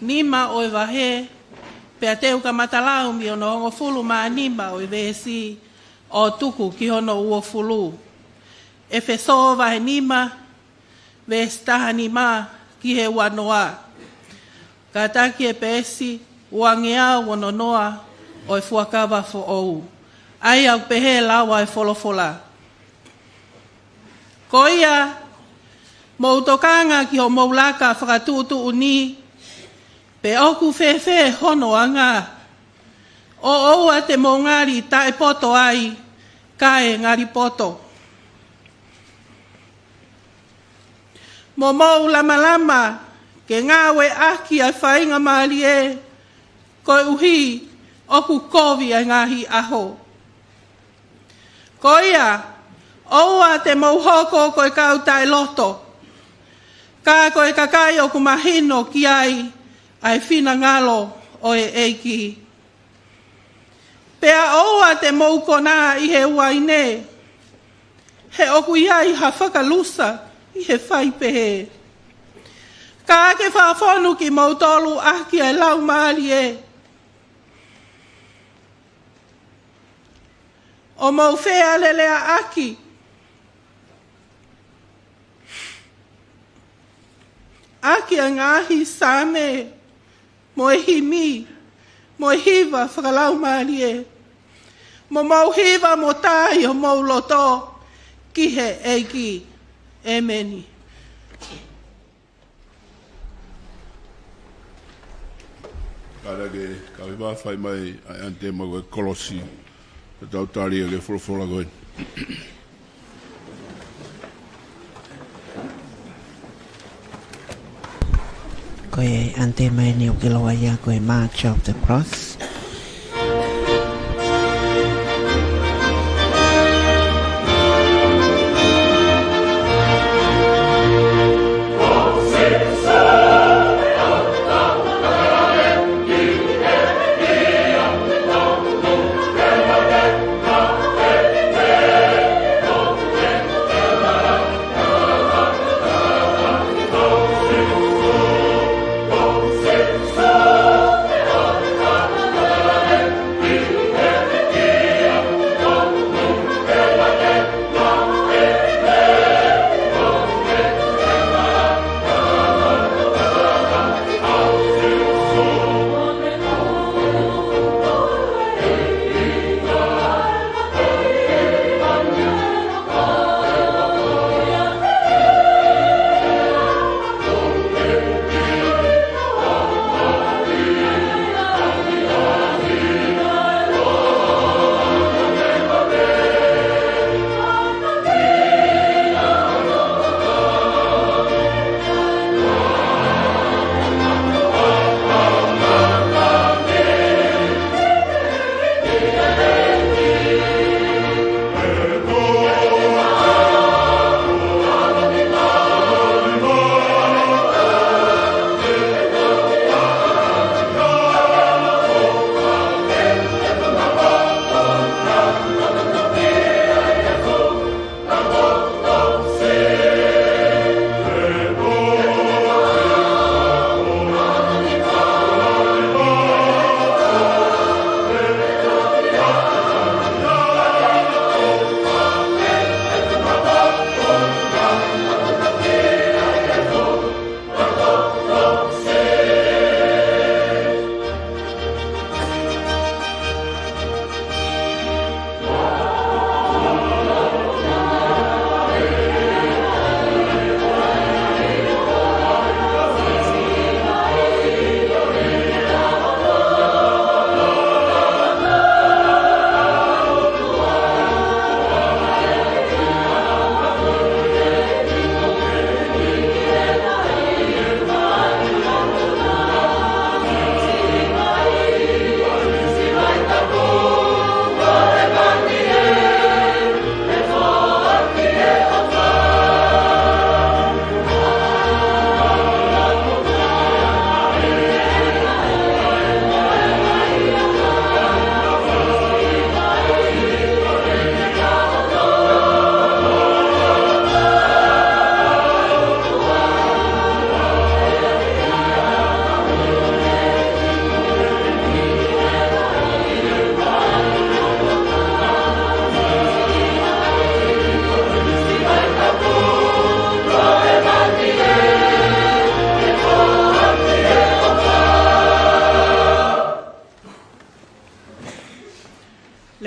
nima ʻo e vahe, pea te u kamata lau mei hono hongofulu mā nima ʻo e veesi ʻo tuku ki hono uofulu. ʻEfesō vahe nima, veesi taha nima ki he ua noa. Kātaki e peesi uangeau ono noa ʻo e Fuakava Foʻou. ʻA ia ʻoku pehē lau ʻa e folofola. Ko ia, mou tokanga ki hoʻomou laka fakatuʻutuʻuni, pe ʻoku fēfē hono anga. ʻO ʻoua te mou ngali taʻepoto ai, kae ngali poto. Mo mou lamalama ke ngāueʻaki ʻa e faingamālie, koeʻuhi ʻoku kovi ʻa e ngaahi ʻaho. Ko ia, ʻoua te mou hoko ko e kau taʻeloto, ka ko e kakai ʻoku mahino ki ai ʻa e finangalo ʻo e ʻEiki. Pea ʻoua te mou konā ʻi he uaine, he ʻoku ʻi ai ha fakalusa ʻi he fai pehē. Ka ke fakafonu kimoutolu ʻaki ʻa e Laumālie, ʻo mou fealēleaʻaki ʻaki ʻa e ngaahi saame, mo e himi, mo e hiva fakalaumālie, mo mou hiva mo tā ʻi homou loto ki he ʻEiki. ʻEmeni. Kātaki, kau hiva, fai mai ʻa e ʻanitema ko e Kolosi. Ka tau tali ʻa e folofola ko eni. Ko e ʻanitema eni ʻoku lau ia ko e March of the Cross.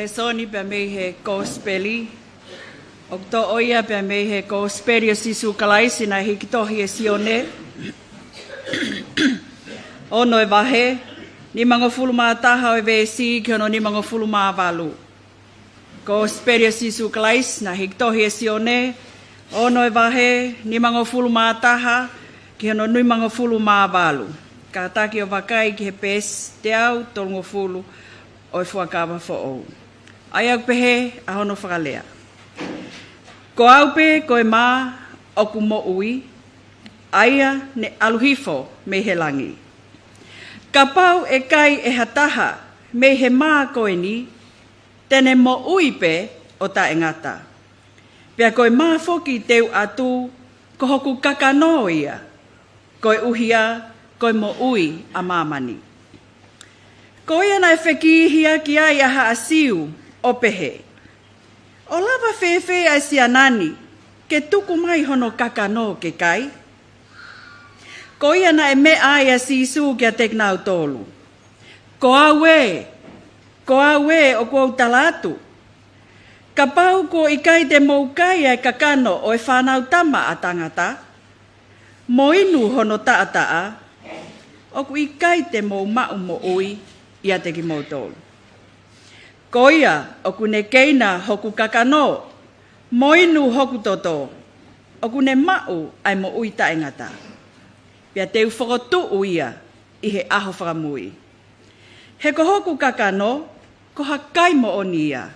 Lēsoni pea mei he Kōsipeli. ʻOku toʻo ia pea mei he Kōsipeli ʻo Sīsū Kalaisi naʻe hiki tohi ʻe Sione. Ono e vahe, nimangofulu mā taha ʻo e veesi ki hono nimangofulu mā valu. Kōsipeli ʻo Sīsū Kalaisi naʻe hiki tohi ʻe Sione, ono e vahe, nimangofulu mā taha ki hono nimangofulu mā valu. Kātaki ʻo vakai ki he peesi teau tolungofulu ʻo e Fuakava Foʻou. ʻA ia ʻoku pehē ʻa hono fakalea: Ko au pē ko e mā ʻoku moʻui, ʻa ia ne ʻalu hifo mei he langi. Kapau ʻe kai ʻe ha taha mei he mā ko eni, te ne moʻui pē ʻo taʻengata. Pea ko e mā foki te u ʻatu, ko hoku kakano ia, koeʻuhi ko e moʻui ʻa māmani. Ko ia naʻe fekihiaki ai ʻa haʻa Siu ʻo pehē: ʻO lava fēfē ʻa e siana ni ke tuku mai hono kakano ke kai? Ko ia naʻe meʻa ai ʻa Sīsū kiate kinautolu: Ko au ē, ko au ē ʻoku ou tala atu, kapau kuo ʻikai te mou kai ʻa e kakano ʻo e Fānautama ʻa Tangata, mo inu hono taʻataʻa, ʻoku ʻikai te mou maʻu moʻui ʻiate kimoutolu. Ko ia ʻoku ne keina hoku kakano, mo inu hoku toto, ʻoku ne maʻu ʻa e moʻui taʻengata. Pea te u fokotuʻu ia ʻi he ʻaho fakamui. He ko hoku kakano, ko ha kai moʻoni ia,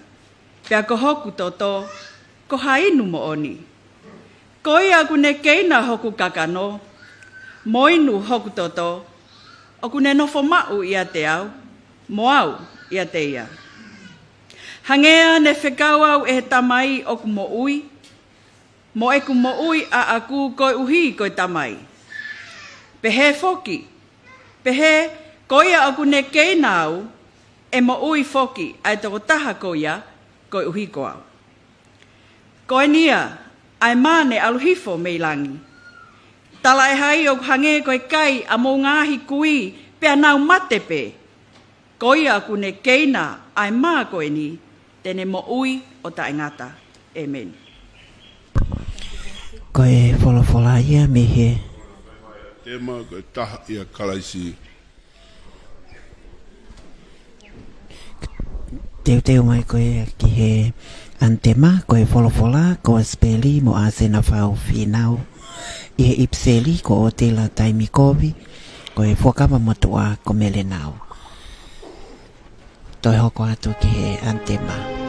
pea ko hoku toto, ko ha inu moʻoni. Ko ia ʻoku ne keina hoku kakano, mo inu hoku toto, ʻoku ne nofo maʻu ʻiate au, mo au ʻiate ia. Hangē ne fekau au ʻe he Tamai ʻoku moʻui, mo ʻeku moʻui ʻaʻaku koeʻuhi ko e Tamai, pehē foki, pehē ko ia ʻoku ne keina au, ʻe moʻui foki ʻa e tokotaha ko ia koeʻuhi ko au. Ko eni ia ʻa e mā ne ʻalu hifo mei langi. Talaʻehai ʻoku hangē ko e kai ʻa mou ngaahi kui, pea nau mate pē. Ko ia ʻoku ne keina ʻa e mā ko eni, te ne moʻui ʻo taʻengata. ʻĒmeni. Ko e folofola ia mei he Tema ko e taha ʻia Kalaisi. Teuteu mai ko ia ki he ʻanitema, ko e folofola, Kōsipeli mo ʻAsena Fau Fīnau. ʻI he ʻipiseli ko ʻOtila Taimi Kovi, ko e Fuakava Motuʻa ko Melenau. Toe hoko atu ki he ʻanitema.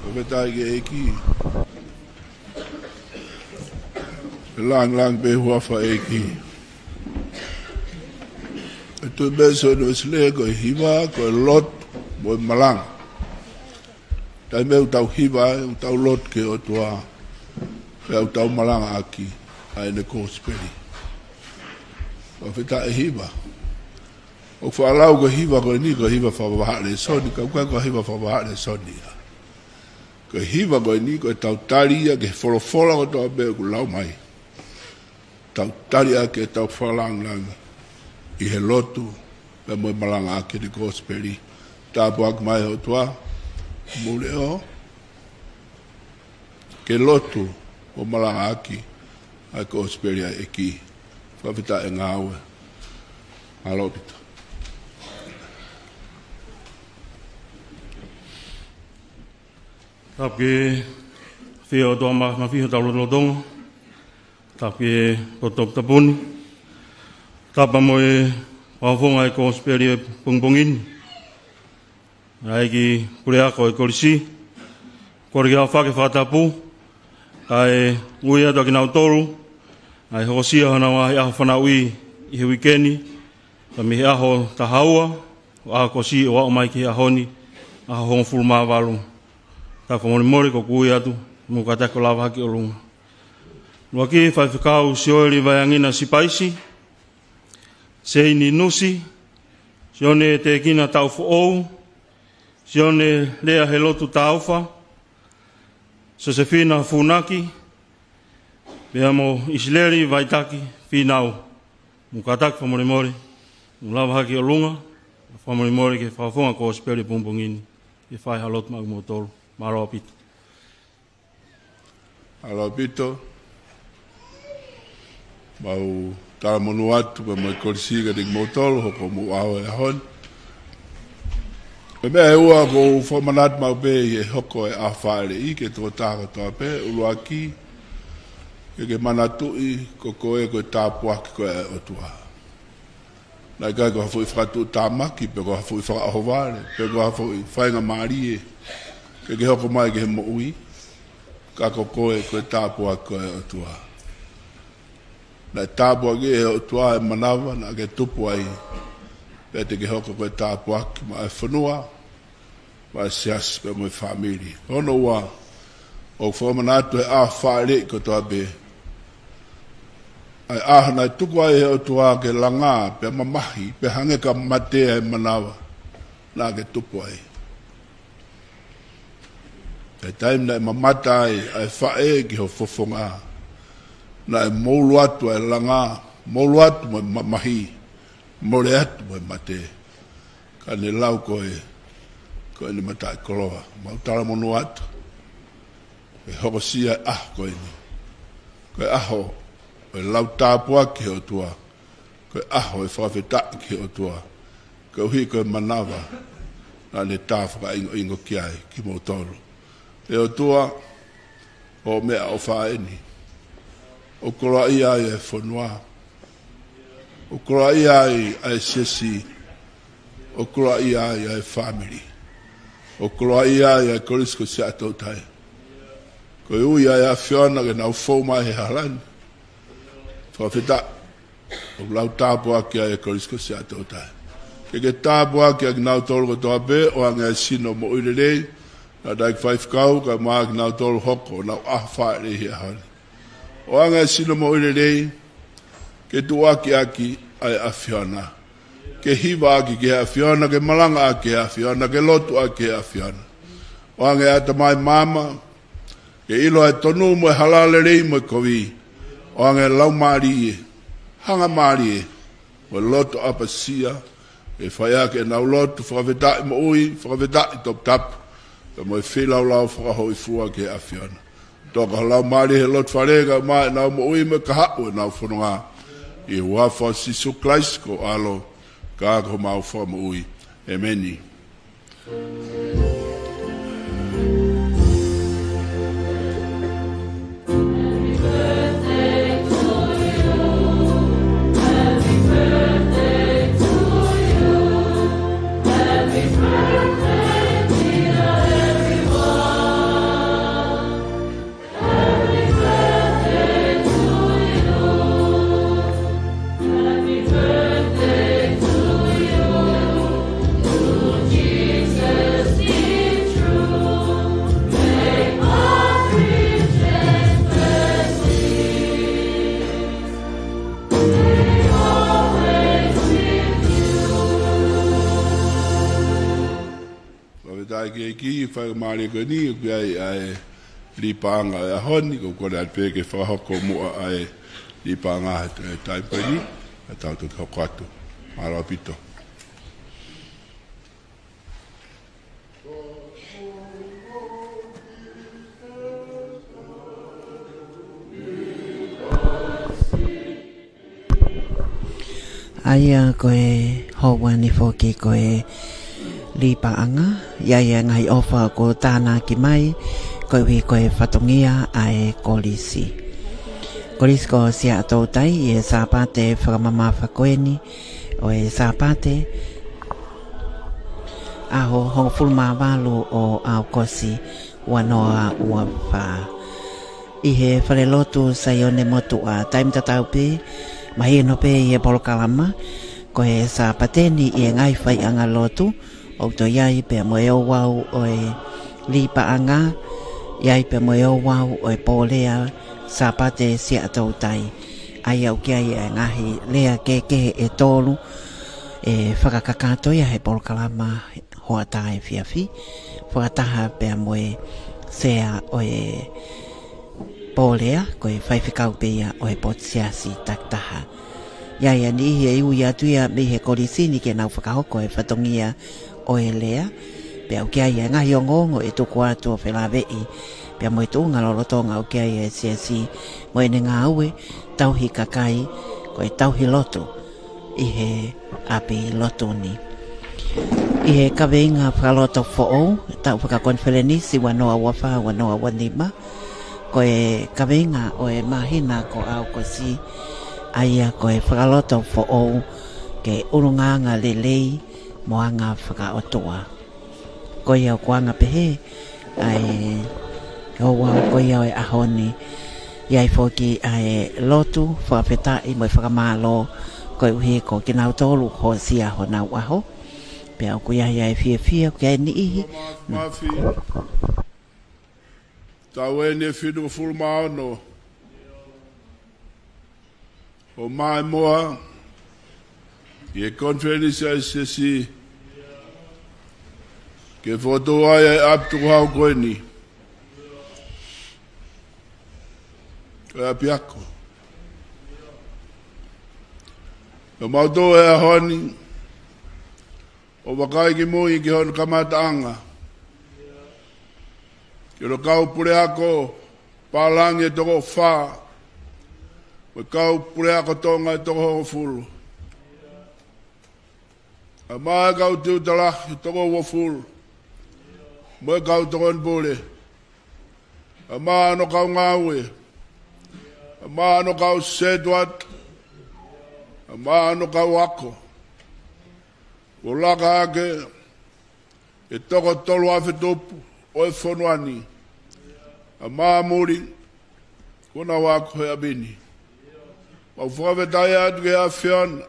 Fakafetaʻi ki he ʻEiki. Lāngilangi pē huafa ʻEiki. ʻE tuʻu pē Sione Uesilē ko e hiva, ko e lotu, mo e malanga. Taimi ʻoku tau hiva ai, ʻoku tau lotu ki he ʻOtua, pea ʻoku tau malangaʻaki ʻa ʻene kosipeli. Fakafetaʻi hiva. ʻOku faʻa lau ko e hiva ko eni, ko e hiva fakavahaʻa lēsoni, ka ʻoku ʻikai ko e hiva fakavahaʻa lēsoni ia. Ko e hiva ko eni, ko e tau tali ia ki he folofola kotoa pē ʻoku lau mai. Tau tali ʻaki ʻetau fakalāngilangi ʻi he lotu, pea mo e malangaʻaki ʻene kosipeli. Tāpuaki mai ʻe he ʻOtua, mou leʻo, ke lotu, mo malangaʻaki ʻa e kosipeli ʻa e ʻEiki. Fakafetaʻi e ngāue. Mālō ʻaupito. Tapu ki he ʻOtua Māfimafi ʻi hotau lotolotonga. Tapu ki he ʻOtua Toputapu ni. Tapu mo e fakafofonga ʻo e kosipeli ʻo e pongipongi ni. ʻA e ʻEiki Puleako ʻo e Kolisi. Kole ke ʻafake fakatapu. Kae ui atu ʻa kinautolu ʻa e hokosia honau ngaahi ʻaho fanauʻi ʻi he uike ni. Ka mei he ʻaho taha ua ʻo ʻAokosi ʻo aʻu mai ki he ʻaho ni, ʻaho hongofulu mā valu. Tapu fakamolemole ko ʻeku ui atu, mou kātaki ʻo lava hake ʻi ʻolunga. ʻUluaki, Faifekau Sioeli Vaiangina Sipaisi, Seini Nusi, Sione Tēkina Taufoʻou, Sione Lea Helotu Taufa, Sosefina Funaki, pea mo ʻIsileli Vaitaki Fīnau. Mou kātaki fakamolemole, mou lava hake ʻi ʻolunga, fakamolemole ki he fakafofonga kosipeli pongipongi ni, ʻe fai ha lotu maʻa kimoutolu, mālō ʻaupito. Mālō ʻaupito, mau talamonū atu, pea mo e Kolisi kiate kimoutolu, hoko hoʻomou ʻaho he ʻaho ni. Ko e meʻa ʻe ua ʻoku ou fakamanatu maʻu pē ʻi he hoko e ʻaho fāʻeleʻi ki he tokotaha kotoa pē, ʻuluaki, ke ke manatuʻi ko koe ko e tāpuaki ko ē ʻa e ʻOtua. Naʻe ʻikai ko ha foʻi fakatuʻutāmaki, pe ko ha foʻi fakaʻohovale, pe ko ha foʻi faingamālie, ke ke hoko mai ki he moʻui, ka ko koe ko e tāpuaki ko ē ʻa e ʻOtua. Naʻe tāpuakiʻi ʻe he ʻOtua e manava naʻa ke tupu ai, pea te ke hoko ko e tāpuaki maʻa e fonua, maʻa e siasi pea mo e fāmili. Hono ua, ʻoku fakamanatu he ʻaho fāʻeleʻi kotoa pē ʻa e ʻaho naʻe tuku ai ʻe he ʻOtua ke langā, pea mamahi, pea hangē ka mate ʻa e manava naʻa ke tupu ai. He taimi naʻe mamata ai ʻa e faʻē ki ho fofonga, naʻe moulu atu ʻa e langā, moulu atu mo e mamahi, mole atu mo e mate. Ka ne lau ko ē, ko ʻene mataʻikoloa. Mau talamonū atu, ʻe hokosia e ʻaho ko eni, ko e ʻaho ʻo e lau tāpuaki ki he ʻOtua, ko e ʻaho ʻo e fakafetaʻi ki he ʻOtua, koeʻuhi ko e manava naʻa ne tā fakaʻingoʻingo ki ai kimoutolu. ʻE ʻOtua, ʻoku meʻaʻofa eni. ʻOku koloaʻia ai e fonua. ʻOku koloaʻia ai ʻa e siasi. ʻOku koloaʻia ai ʻa e fāmili. ʻOku koloaʻia ai ʻa e Kolisi ko Siaʻatoutai. Ko e ui ʻa e ʻAfiona ke nau fou mai he hala ni. Fakafetaʻi. ʻOku lau tāpuaki ai e Kolisi ko Siaʻatoutai. Ke ke tāpuaki ʻa kinautolu kotoa pē, ʻoange ʻa e sino moʻui lelei, naʻa tau faifekau, kae ʻumaʻā kinautolu hoko ʻo nau ʻaho fāʻeleʻi he ʻaho ni. ʻOange ʻa e sino moʻui lelei, ke tuʻuakiʻaki ʻa e ʻAfiona. Ke hivaʻaki ki he ʻAfiona, ke malangaʻaki ki he ʻAfiona, ke lotuʻaki ki he ʻAfiona. ʻOange ʻa e ʻatamai maama, ke ʻilo ʻa e tonu mo e hala, lelei mo e kovi. ʻOange ʻa e laumālie, hangamālie, mo e loto ʻapasia, ke fai ʻaki ʻenau lotu fakafetaʻi moʻui, fakafetaʻi toputapu, pea mo e feilaulau fakahōifua ki he ʻAfiona. Toka ho laumālie he lotofale kae ʻumaʻā ʻenau moʻui mo e kahaʻu ʻenau fononga. ʻI he huafa ʻo Sīsū Kalaisi ko ho ʻAlo, ka ko homau Fakamoʻui. ʻĒmeni. Fakafetaʻi ki he ʻEiki, faingamālie ko eni, ʻoku ʻi ai ʻa e liʻi paʻanga ʻo e ʻaho ni, ko e kole atu pē ke fakahoko muʻa ʻa e liʻi paʻanga he taimi ko eni, ʻa tau toki hoko atu. Mālō ʻaupito. ʻA ia ko e houa ni foki ko e liʻi paʻanga, ʻi ai ʻa e ngaahi ʻofa kuo tānaki mai, koeʻuhi ko e fatongia ʻa e kolisi. Kolisi ko Siaʻatoutai ʻi he Sāpate fakamamafa ko eni ʻo e Sāpate, ʻaho hongofulu mā valu ʻo ʻAokosi, ua noa ua fā. ʻI he falelotu Saione Motuʻa, taimi tatau pē, mahino pē ʻi he polokalama, ko e Sāpate ni ʻi he ngaahi faiʻanga lotu, ʻoku toe ʻi ai pea mo e ouau ʻo e liʻi paʻanga, ʻi ai pea mo e ouau ʻo e pōlea Sāpate Siaʻatoutai. ʻA ia ʻoku ʻi ai ʻa e ngaahi lea kehekehe ʻe tolu, ʻe fakakakato ia he polokalama hoʻatā efiafi, fakataha pea mo e sea ʻo e pōlea, ko e faifekau pē ia ʻo e potu siasi takitaha. ʻI ai ʻa e niʻihi ʻe ui atu ia mei he kolisi ni ke nau fakahoko e fatongia ʻo e lea, pea ʻoku ʻi ai ʻa e ngaahi ongoongo ʻe tuku atu ʻo felāveʻi, pea mo e tuʻunga lolotonga ʻoku ʻi ai ʻa e siasi mo ʻene ngāue tauhi kakai, ko e tauhi lotu ʻi he ʻapi lotu ni. ʻI he kaveinga fakaloto foʻou, taʻu fakakonifelenisi ua noa ua fā, ua noa ua nima, ko e kaveinga ʻo e māhina ko ʻAokosi, ʻa ia ko e fakaloto foʻou ke ʻulungaanga lelei mo anga fakaʻotua. Ko ia ʻoku anga pehē ʻa e ouau ko ia ʻo e ʻaho ni. ʻI ai foki ʻa e lotu fakafetaʻi mo e fakamālō koeʻuhi ko kinautolu kuo hōsia honau ʻaho. Pea ʻoku ʻi ai ʻa e fiefia, ʻoku ʻi ai e niʻihi. Mafi. Taʻu eni ʻe fitungofulu mā ono ʻo Māʻimoa, ʻi he konifelenisi ʻa e siasi, ke fokotuʻu ai ʻa e ʻapi tukuhau ko eni, ko e ʻapiako. Pea mau tō he ʻaho ni ʻo vakai ki mui ki hono kamataʻanga, ki hono kau puleako pālangi ʻe toko fā, mo e kau puleako Tonga ʻe toko hongofulu. ʻA e kau tiuta lahi ʻe toko uofulu. Mo e kau tokoni pule. ʻA e kau ngāue. ʻA e kau setuata. ʻA e kau ako. Kuo laka hake ʻe toko tolu afe tupu ʻo e fonua ni ʻa e muli kuo nau ako he ʻaho ni. Mau fakafetaʻi atu ki he ʻAfiona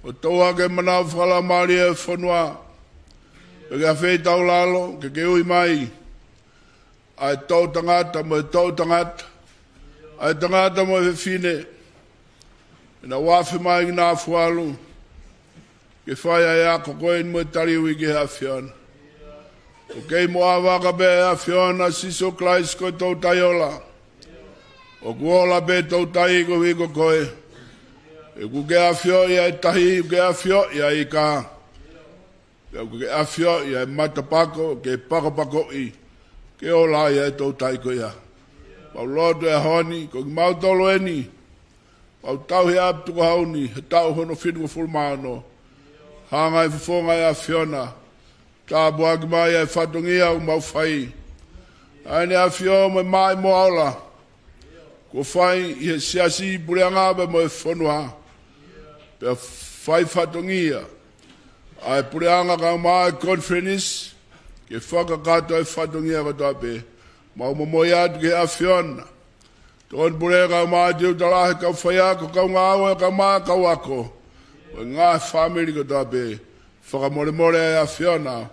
ʻoku tau ake manava fakalaumālie ʻo e fonua. Pea ke afeʻi taulalo ke ke ui mai ʻa e toʻutangata mo e toʻutangata, ʻa e tangata mo e fefine, ʻenau afe mai ki Nafualu ke fai ʻa e ako ko eni mo e taliui ki he ʻAfiona. ʻOku kei mo ʻa vaka pē ʻa e ʻAfiona Sīsū Kalaisi ko e Toutai ola. ʻOku ola pē Toutai koeʻuhi ko koe. He ʻoku ke ʻafioʻi ʻa e tahi, ʻoku ke ʻafioʻi ʻa e ika. Pea ʻoku ke ʻafioʻi ʻa e matapako ke pakopakoʻi ke ola ai ʻa e Toutai ko ia. Mau lotu he ʻaho ni, ko kimautolu eni ʻoku tau ʻi he ʻapi tukuhau ni he taʻu hono fitungofulu mā ono. Hanga ʻe he fofonga ʻo e ʻAfiona, tāpuaki mai ʻa e fatongia ʻoku mau fai. ʻA ʻEne ʻAfio mo e maʻimoa ola kuo fai ʻi he siasi, puleʻanga pea mo e fonua. Pea fai fatongia ʻa e puleʻanga kae ʻumaʻā e konifelenisi ke fakakakato ʻa e fatongia kotoa pē. Mau momoi atu ki he ʻAfiona, tokoni pule kae ʻumaʻā e tiuta lahi, kau faiako, kau ngāue kae ʻumaʻā e kau ako ʻo e ngaahi fāmili kotoa pē. Fakamolemole ʻa e ʻAfiona,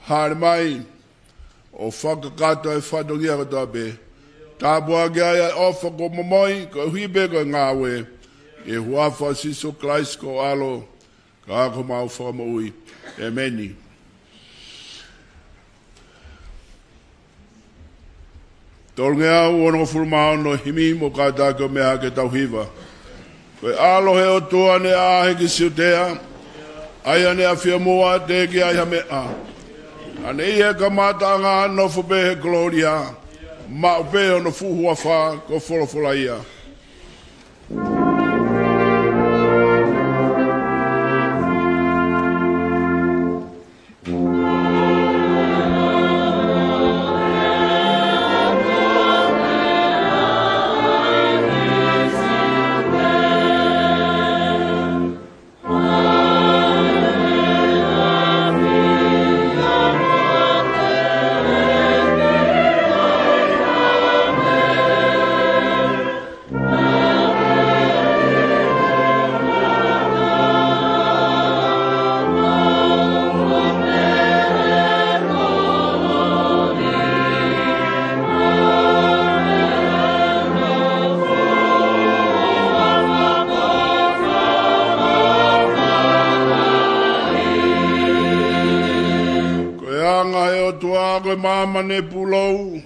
hāʻele mai ʻo fakakakato ʻa e fatongia kotoa pē. Tāpuakiʻi ʻa e ʻofa kuo momoi koeʻuhi pē ko e ngāue, ʻi he huafa ʻo Sīsū Kalaisi ko ho ʻAlo ka ko homau Fakamoʻui. ʻEmeni. Tolungeau onongofulu mā ono, himi mo kātaki ʻo meʻa ke tau hiva. Ko e ʻAlo ʻo e ʻOtua naʻe ʻā hake ki Siutea, ʻa ia naʻe ʻafio muʻa, teʻeki ai ha meʻa. ʻA ia naʻe ʻi he kamataʻanga, nofo pē he kolōlia, maʻu pē hono fuʻu huafa ko Folofola ia. Ko e anga ʻo e ʻOtua ko e maama ne pulou,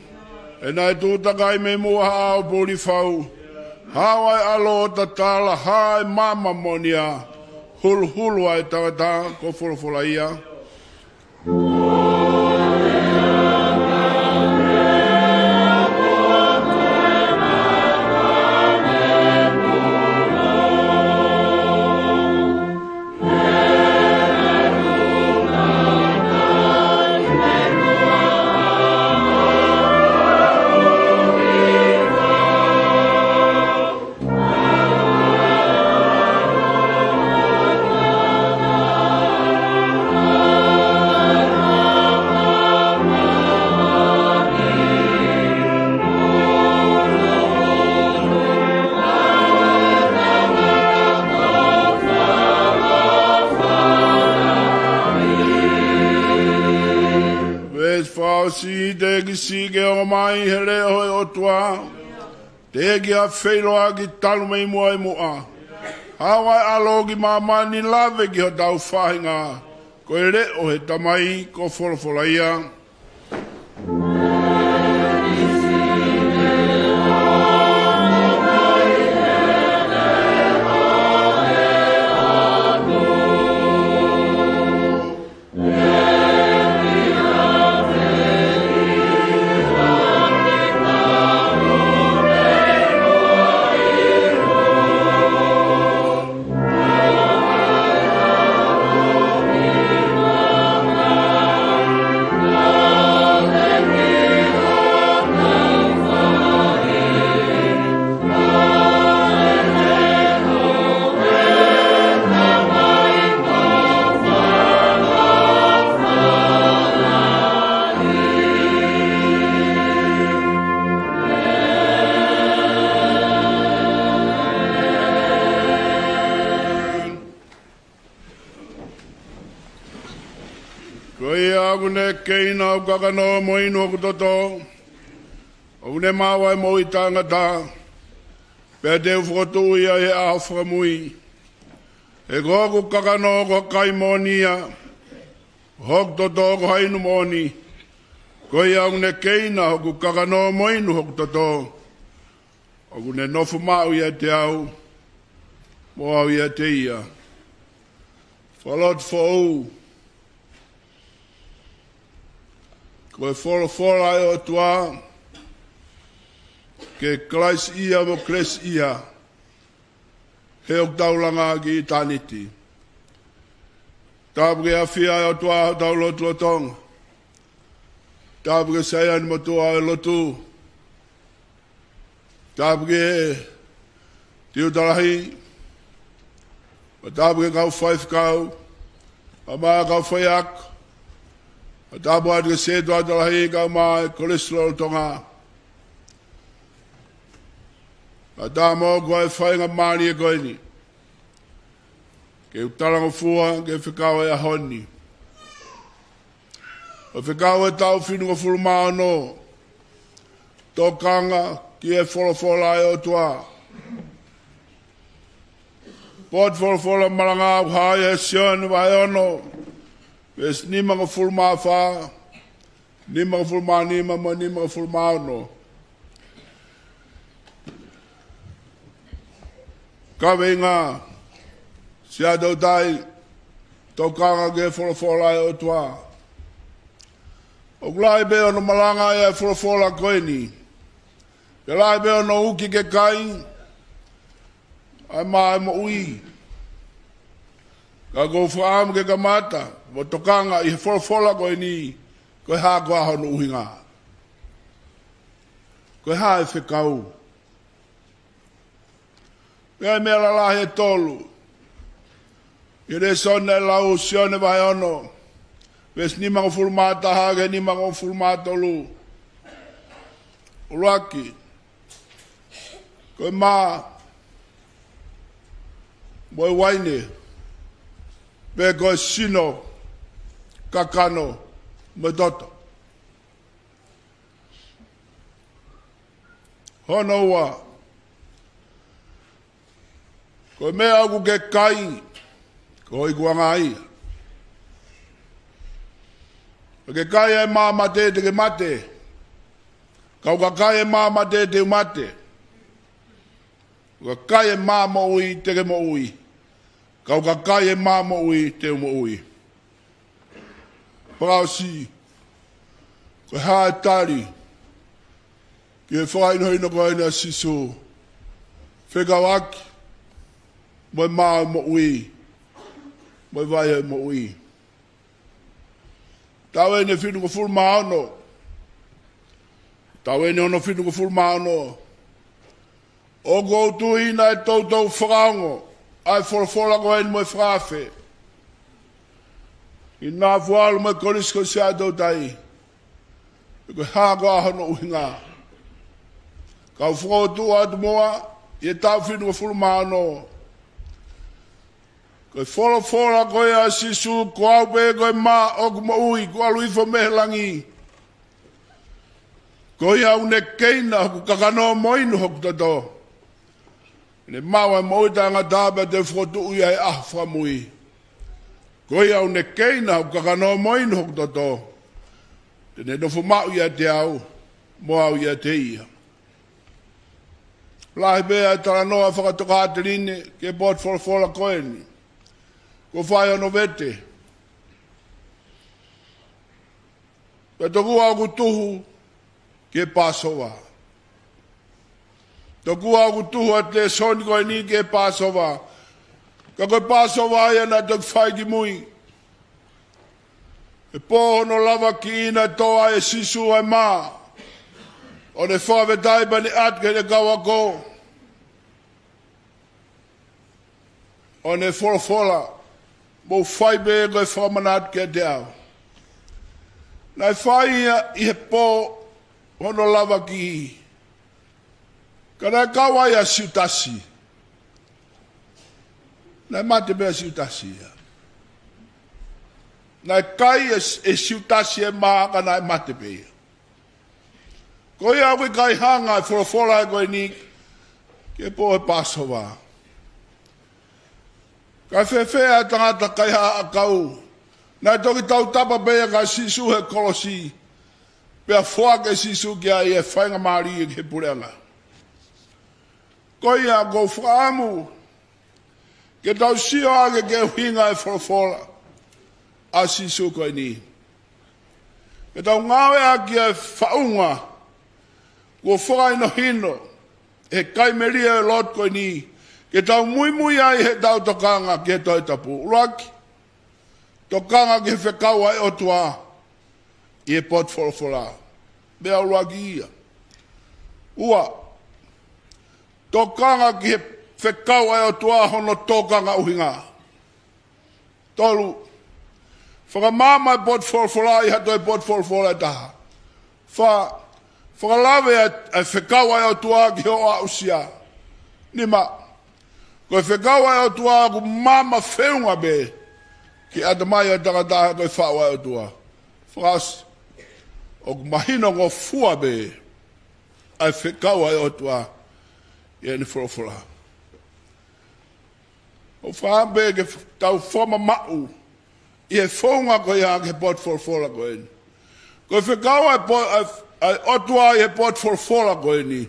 he naʻe tuʻu takai mei muʻa ha ʻao puli fau. Haʻu ʻa e ʻAlo ʻo tatala, hā ʻa e maama moʻonia, huluhulu ʻa e tangata ko Folofola ia. Veesi fakaʻosi, teʻeki siʻi ke ongo mai he leʻo ʻo e ʻOtua, teʻeki ha feʻiloaki talu mei muʻa ʻi muʻa. Haʻu ʻa e ʻAlo ki māmani, lave ki hotau faʻahinga, ko e leʻo ʻo e Tamai ko Folofola ia. ʻOku ne keina hoku kakano mo inu hoku toto. ʻOku ne maʻu ʻa e moʻui taʻengata, pea te u fokotuʻu ia ʻi he ʻaho fakamui. He ko hoku kakano ko ha kai moʻoni ia, hoku toto ko ha inu moʻoni. Ko ia ʻoku ne keina hoku kakano mo inu hoku toto, ʻoku ne nofo maʻu ʻiate au, mo au ʻiate ia. Fakalotu foʻou. Ko e folofola ʻa e ʻOtua, ke Kalaisiʻia mo Kelesiʻia, he ʻoku tau langa ki ʻitāniti. Tapu ke ʻafio ʻa e ʻOtua ʻi hotau lotolotonga. Tapu ke saiʻia ni motuʻa ʻa e lotu. Tapu ki he tiuta lahi, mo tapu ki he kau faifekau, mo e kau faiako, mo tapu atu ki he sētuata lahi kae ʻumaʻā e Kolisi lolotonga. Mo tapu mo e faingamālie ko eni ke u talangofua ki he fekau ʻo e ʻaho ni. ʻO e fekau ʻo e taʻu fitungofulu mā ono, Tokanga ki he Folofola ʻa e ʻOtua. Potu folofola malanga ʻoku hā ia ʻi he Sione vahe ono, veesi nimangofulu mā fā, nimangofulu mā nima mo e nimangofulu mā ono. Kaveinga: Siaʻatoutai, tokanga ki he Folofola ʻa e ʻOtua. ʻOku lahi pē hono malanga ʻa e folofola ko eni, pea lahi pē hono uki ke kai ʻa e mā ʻo e moʻui. Ka ʻoku ou fakaʻamu ke kamata mo tokanga ʻi he folofola ko eni, ko e hā koā hono ʻuhinga? Ko e hā e fekau? Pea ʻi ai e meʻa lalahi ʻe tolu ʻi he lēsoni naʻe lau, Sione vahe ono, veesi nimangofulu mā taha ki he nimangofulu mā tolu. ʻUluaki, ko e mā mo e uaine, pe ko e sino, kakano mo e toto. Hono ua, ko e meʻa ʻoku ke kai, ko ho ikuʻanga ia. ʻOku ke kai ʻa e mā mate, te ke mate. Ka ʻoku ke kai ʻa e mā mate, te u mate. ʻOku ke kai ʻa e mā moʻui, te ke moʻui. Ka ʻoku ke kai ʻa e mā moʻui, te u moʻui. Fakaʻosi, ko e hā e tali ki he fakahinohino ko eni ʻa Sīsū fekauʻaki mo e mā ʻo e moʻui, mo e vai ʻo e moʻui? Taʻu eni ʻe fitungofulu mā ono. Taʻu eni hono fitungofulu mā ono. ʻOku ou tui naʻe toutou fakaongo ʻa e folofola ko eni mo e fakaafe ʻi he Nafualu mo e Kolisi ko Siaʻatoutai, pe ko e hā koā hono ʻuhinga. Kau fokotuʻu atu muʻa ʻi he taʻu fitungofulu mā ono. Ko e folofola ko ia ʻa Sīsū, ko au pē ko e mā ʻoku moʻui, kuo ʻalu hifo mei he langi. Ko ia ʻoku ne keina hoku kakano mo inu hoku toto, ʻoku ne maʻu ʻa e moʻui taʻengata, pea te u fokotuʻu ia he ʻaho fakamui. Ko ia ʻoku ne keina hoku kakano mo inu hoku toto, te ne nofo maʻu ʻiate au, mo au ʻiate ia. Lahi pē ʻa e talanoa fakatokāteline ki he potu folofola ko eni. Kuo fai hono vete. Pea tokua ʻoku tuhu ki he Pāsova. Tokua ʻoku tuhu ʻa e lēsoni ko eni ki he Pāsova. Ka ko e Pāsova ia naʻe toki fai kimui. He pō hono lavakiʻi naʻe tō ai ʻe Sīsū ʻa e mā, ʻo ne fakafetaʻi pea ne ʻatu ki heʻene kau ako, ʻo ne folofola, mou fai pē ko e fakamanatu kiate au. Naʻe fai ia ʻi he pō hono lavakiʻi. Ka naʻe kau ai ʻa Siutasi. Naʻe mate pē ʻa Siutasi ia. Naʻe kai ʻe, ʻe Siutasi e mā ka naʻe mate pē ia. Ko ia ʻoku ʻikai hanga e folofola ko eni ki he pō ʻo e Pāsova. Kae fēfē ʻa e tangata kaihaʻa ʻakau? Naʻe toki tautapa pē ia kia Sīsū he kolosi, pea foaki ʻe Sīsū ki ai e faingamālie ki he puleʻanga. Ko ia ʻoku ou fakaʻamu ke tau sio ʻaki e ʻuhinga e folofola ʻa Sīsū ko eni. Ke tau ngāueʻaki e faʻunga kuo fakahinohino ʻe he kai melie ʻo e lotu ko eni, ke tau muimui ai heʻetau tokanga ki he Tohi Tapu. ʻUluaki, tokanga ki he fekau ʻa e ʻOtua ʻi he potu folofola. Meʻa ʻuluaki ia. Ua, tokanga ki he fekau ʻa e ʻOtua hono tokanga ʻuhinga. Tolu, fakamaama e potu folofola ʻi ha toe potu folofola ʻe taha. Fā, fakalave ʻa e, ʻa e fekau ʻa e ʻOtua ki hoʻo aʻusia. Nima, ko e fekau ʻa e ʻOtua ʻoku maama feʻunga pē ki he ʻatamai ʻo e tangata, ko e faʻu ʻa e ʻOtua. Fakaʻosi, ʻoku mahinongofua pē ʻa e fekau ʻa e ʻOtua ʻi heʻene folofola. ʻOku ou fakaʻamu pē ke tau fakamamaʻu ʻi he founga ko ia ki he potu folofola ko eni. Ko e fekau ʻa e po-, ʻa e, ʻa e ʻOtua ʻi he potu folofola ko eni,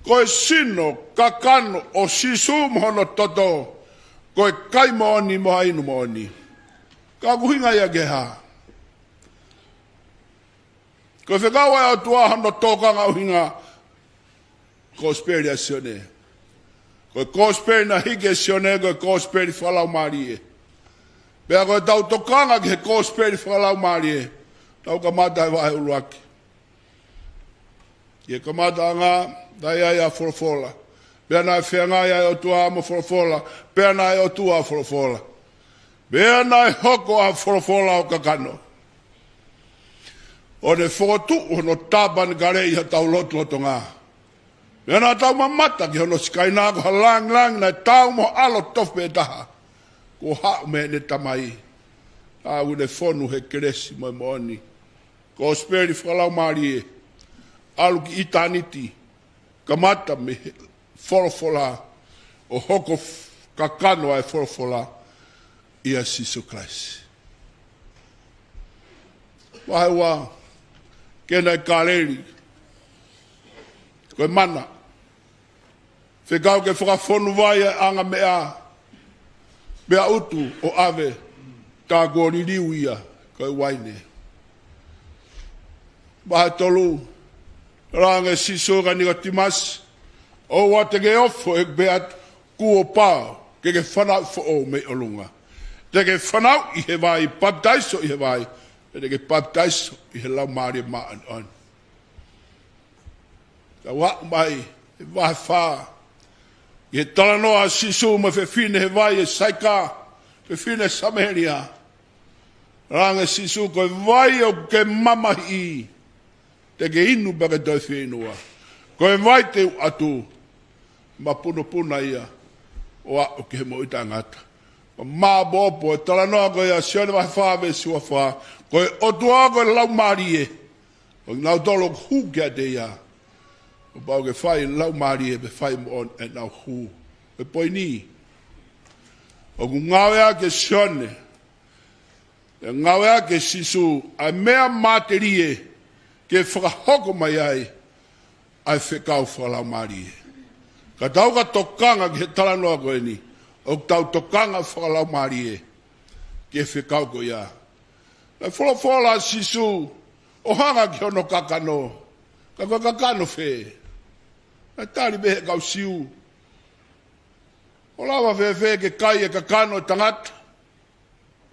ko e sino kakano ʻo Sīsū mo hono toto, ko e kai moʻoni mo ha inu moʻoni. Ka ʻoku ʻuhinga ia ki he hā? Ko e fekau ʻa e ʻOtua hono tokanga ʻuhinga, Kosipeli ʻa Sione. Ko e Kosipeli naʻe hiki ʻe Sione, ko e Kosipeli fakalaumālie. Pea ko ʻetau tokanga ki he Kosipeli fakalaumālie, tau kamata he vahe ʻuluaki. ʻI he kamataʻanga naʻe ʻi ai ʻa e folofola. Pea naʻe feangai ʻa e ʻOtua mo e folofola. Pea naʻe ʻOtua ʻa e folofola. Pea naʻe hoko ʻa e folofola ʻo kakano, ʻo ne fokotuʻu hono tāpanekale ʻi hotau lotolotonga. Pea naʻa tau mamata ki hono sikaina ko ha lāngilangi naʻe taau mo ha ʻAlo tofu pē taha kuo haʻu mei heʻene Tamai. Naʻa ne fonu he kelesi mo e moʻoni. Kosipeli fakalaumālie, ʻalu ki ʻitāniti, kamata mei he folofola ʻo hoko f-, kakano ʻa e folofola ʻia Sīsū Kalaisi. Vahe ua, ke naʻe Kāleli, ko e mana. Fekau ke fakafonu vai ʻa e anga meʻa, pea utu ʻo ʻave, tā kuo liliu ia ko e uaine. Vahe tolu, talaange ʻe Sīsū kia Nikotīmasi, ʻoua te ke ofo ʻeku pehē atu, kuo pau ke ke fanauʻi foʻou mei ʻolunga. Te ke fanauʻi he vai, papitaiso ʻi he vai, pea te ke papitaiso ʻi he Laumālie Māʻoniʻoni. Tau aʻu mai he vahe fā, ʻi he talanoa ʻa Sīsū mo e fefine he vai ʻi Saika, fefine Samēlia. Talaange ʻe Sīsū, ko e vai ʻoku ke mamahiʻi, te ke inu pea ke toe fieinua. Ko e vai te u ʻatu, mapunopuna ia ʻo aʻu ki he moʻui taʻengata. Māʻopoʻopo e talanoa ko ia ʻa Sione vahe fā veesi ua fā, ko e ʻOtua ko e Laumālie. Ko kinautolu ʻoku hū kiate ia, kuo pau ke fai laumālie pea fai moʻoni ʻenau hū. Ko e poini, ʻoku ngāueʻaki ʻe Sione, ʻe ngāueʻaki ʻe Sīsū ʻa e meʻa matelie ke fakahoko mai ai ʻa e fekau fakalaumālie. Ka tau ka tokanga ki he talanoa ko eni, ʻoku tau tokanga fakalaumālie ki he fekau ko ia. Naʻe folofola ʻa Sīsū ʻo hanga ki hono kakano. Ka ko e kakano fē? Naʻe tali pē ʻe he kau Siu, ʻoku lava fēfē ke kai e kakano ʻo e tangata?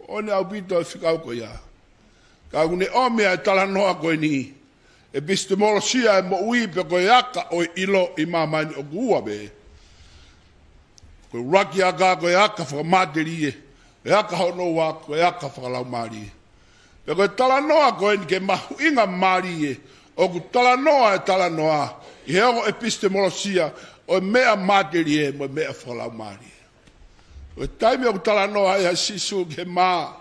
ʻOku ne ʻaupito e fekau ko ia. Ka ʻoku ne ʻomi ʻa e talanoa ko eni, epistemolosia e moʻui pe ko e aka ʻo e ʻilo ʻi māmani ʻoku ua pē. Ko e ʻuluaki aka, ko e aka fakamatelie. Ko e aka hono ua, ko e aka fakalaumālie. Pea ko e talanoa ko eni ki he mahuʻingamālie ʻoku talanoa e talanoa ʻi he ongo epistemolosia ʻo e meʻa matelie mo e meʻa fakalaumālie. Ko e taimi ʻoku talanoa ai ʻa Sīsū ki he mā,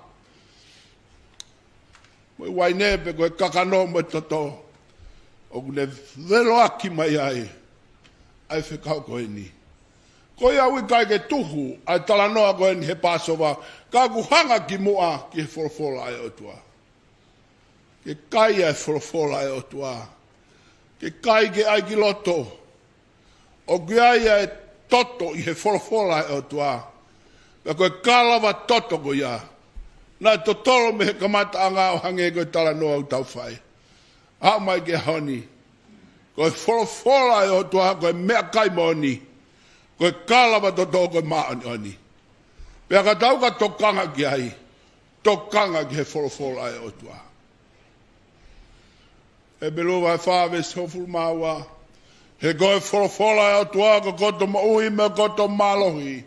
ko e uaine pe ko e kakano mo e toto, ʻoku ne veloʻaki mai ai ʻa e fekau ko eni. Ko ia ʻoku ʻikai ke tuhu ʻa e talanoa ko eni he Pāsova, ka ʻoku hanga ki muʻa ki he folofola ʻa e ʻOtua. Ke kai ʻa e folofola ʻa e ʻOtua. Ke kai ke ʻai ki loto. ʻOku ʻi ai ʻa e toto ʻi he folofola ʻa e ʻOtua. Pea ko e kalava toto ko ia, naʻe totolo mei he kamataʻanga ʻo hangē ko e talanoa ʻoku tau fai. Aʻu mai ki he ʻaho ni, ko e folofola ʻa e ʻOtua ko e meʻakai moʻoni. Ko e kalava toto ko e māʻoniʻoni. Pea ka tau ka tokanga ki ai, tokanga ki he folofola ʻa e ʻOtua. Hepelū vahe fā veesi hongofulu mā ua. He ko e folofola ʻa e ʻOtua ko e koto moʻui mo e koto mālohi.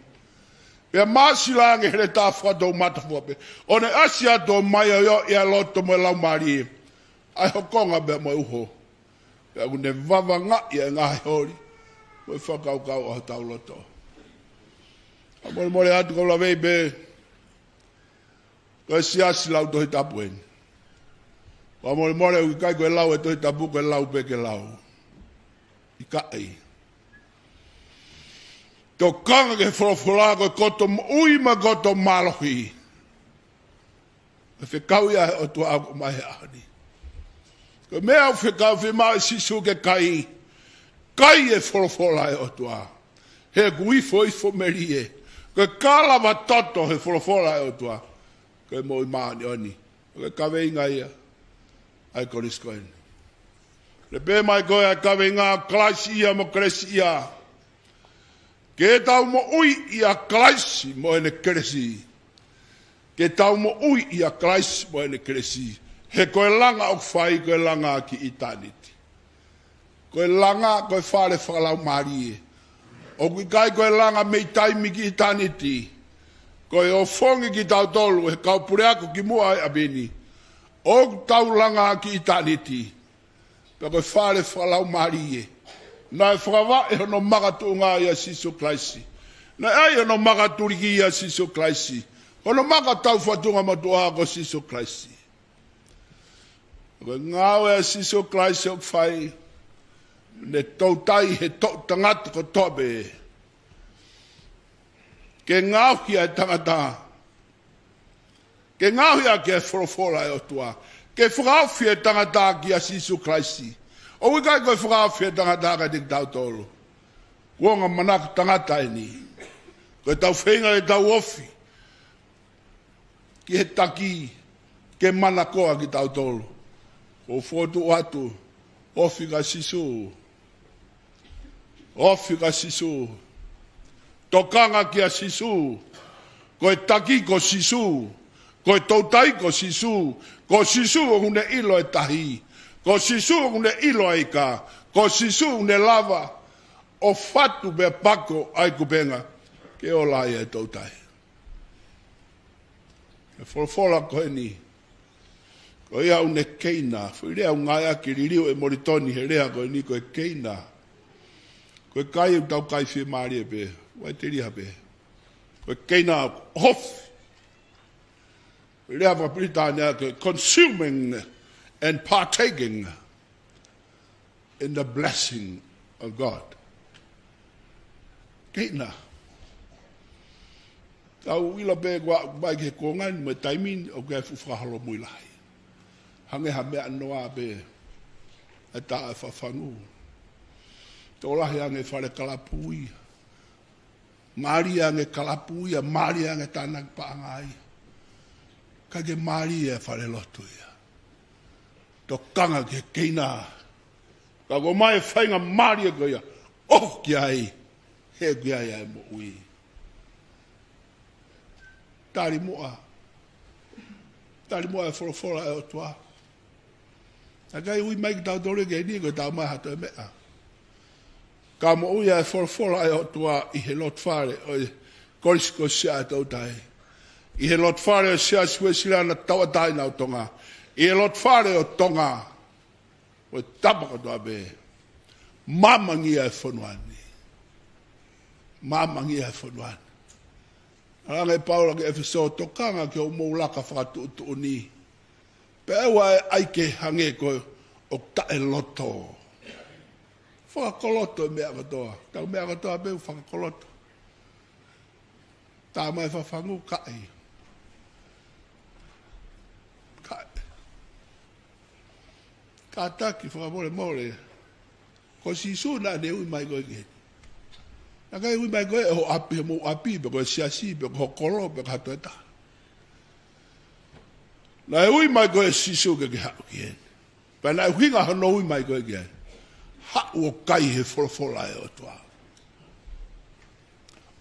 Pea māsila ange he heletā fakatoumata fua pē, ʻo ne ʻasi atu ʻo maioʻio ʻi he loto mo e laumālie, ʻa e hokonga pea mo e uho. Pea ʻoku ne vavangaʻi ʻa e ngaahi holi mo e fakakaukau ʻo hotau loto. Fakamolemole atu, ʻoku ou lavea pē, ko e siasi lau Tohi Tapu eni. Fakamolemole, ʻoku ʻikai ko e lau e Tohi Tapu ko e lau pē ke lau. ʻIkai. Tokanga ki he folofola ko e koto moʻui mo e koto mālohi. Ko e fekau ia ʻa e ʻOtua ʻoku ʻomai he ʻaho ni. Ko e meʻa ʻoku fekau, fiemaʻu ʻe Sīsū ke kai, kai e folofola ʻa e ʻOtua. He ʻoku ifoifo melie. Ko e kalava toto he folofola ʻa e ʻOtua, ko e moʻui māʻoniʻoni. Ko e kaveinga ia ʻa e kolisi ko eni. Lea pē mai ko e kaveinga: Kalaisi ia mo kelesi ia. Ke tau moʻui ʻia Kalaisi mo ʻene kelesi. Ke tau moʻui ʻia Kalaisi mo ʻene kelesi. He ko e langa ʻoku fai, ko e langa ki ʻitāniti. Ko e langa, ko e fale fakalaumālie. ʻOku ʻikai ko e langa mei taimi ki ʻitāniti. Ko e ofongi kitautolu he kau puleako kimuʻa he ʻaho ni, ʻoku tau langa ki ʻitāniti. Pea ko e fale fakalaumālie. Naʻe fakavaʻe hono makatuʻunga ʻia Sīsū Kalaisi. Naʻe ʻai hono makatuliki ʻia Sīsū Kalaisi. Hono makatau fatunga motuʻa ko Sīsū Kalaisi. Ko e ngāue ʻa Sīsū Kalaisi ʻoku fai, ne toutai he toʻu tangata kotoa pē. Ke ngaohi ʻa e tangata. Ke ngaohi ʻa e folofola ʻa e ʻOtua. Ke fakaofi e tangata kia Sīsū Kalaisi. ʻOku ʻikai ko e fakaofi e tangata kiate kitautolu. Kuonga manako tangata eni. Ko e tau feinga ke tau ofi ki he taki ke manakoa kitautolu. ʻOku ou fokotuʻu atu, ofi kia Sīsū. Ofi kia Sīsū. Tokanga kia Sīsū. Ko e taki ko Sīsū. Ko e toutai ko Sīsū. Ko Sīsū ʻoku ne ʻilo e tahi. Ko Sīsū ʻoku ne ʻilo e ika. Ko Sīsū ʻoku ne lava ʻo fatu pea pako ʻa e kupenga ke ola ai e toutai. E folofola ko eni, ko ia ʻoku ne keina. Foʻi lea ʻoku ngāueʻaki, liliu ʻe Molitoni he lea ko eni, ko e keina. Ko e kai ʻoku tau kai fiemālie pē, ʻoua ʻe telia pē. Ko e keina ʻoku ofi. Foʻi lea fakapilitānia ko e consuming and partaking in the blessing of God. Keina. Tau ʻilo pē kuo aʻu mai ki he kuonga ni mo e taimi ni, ʻoku ʻi ai e fuʻu fakaholomui lahi. Hangē ha meʻa noa pē ʻa e taʻafafangu. Tokolahi ange fale kalapu ia. Mālie ange kalapu ia, mālie ange tānaki paʻanga ia. Ka ʻoku mālie e fale lotu ia. Tokanga ki he keina. Ka ko e ʻomai e faingamālie ko ia, ʻoku ʻi ai, he ʻoku ʻi ai ʻa e moʻui. Tali muʻa. Tali muʻa e folofola ʻa e ʻOtua. Naʻe ʻikai ui mai kitautolu ke ʻi heni ko e tau mai ha toe meʻa. Ka moʻui ʻa e folofola ʻa e ʻOtua ʻi he loto fale ʻo e Kolisi ko Siaʻatoutai. ʻI he loto fale ʻo e Siasi Uēsiliana Tauʻatāina ʻo Tonga. ʻI he loto fale ʻo Tonga. ʻO e tapa kotoa pē. Māmangia e fonua ni. Māmangia e fonua ni. Talaange ʻe Paula ki ʻEfesō, tokanga ki hoʻomou laka fakatuʻutuʻuni. Pea ʻoua ʻe ʻai ke hangē ko ē ʻoku taʻeloto. Fakakoloto e meʻa kotoa. Tau meʻa kotoa pē ʻoku fakakoloto. Tā mai fafangu kaʻi. Kaʻi. Kātaki fakamolemole. Ko Sīsū naʻa ne ui mai koe ki heni. Naʻe ʻikai ui mai koe ʻe ho ʻapi, homou ʻapi, pe ko e siasi, pe ko ho kolo, pe ko ha toe taha. Naʻe ui mai koe ʻe Sīsū ke ke haʻu ki heni. Pea naʻe ʻuhinga hono ui mai koe ki ai. Haʻu ʻo kai he folofola ʻa e ʻOtua.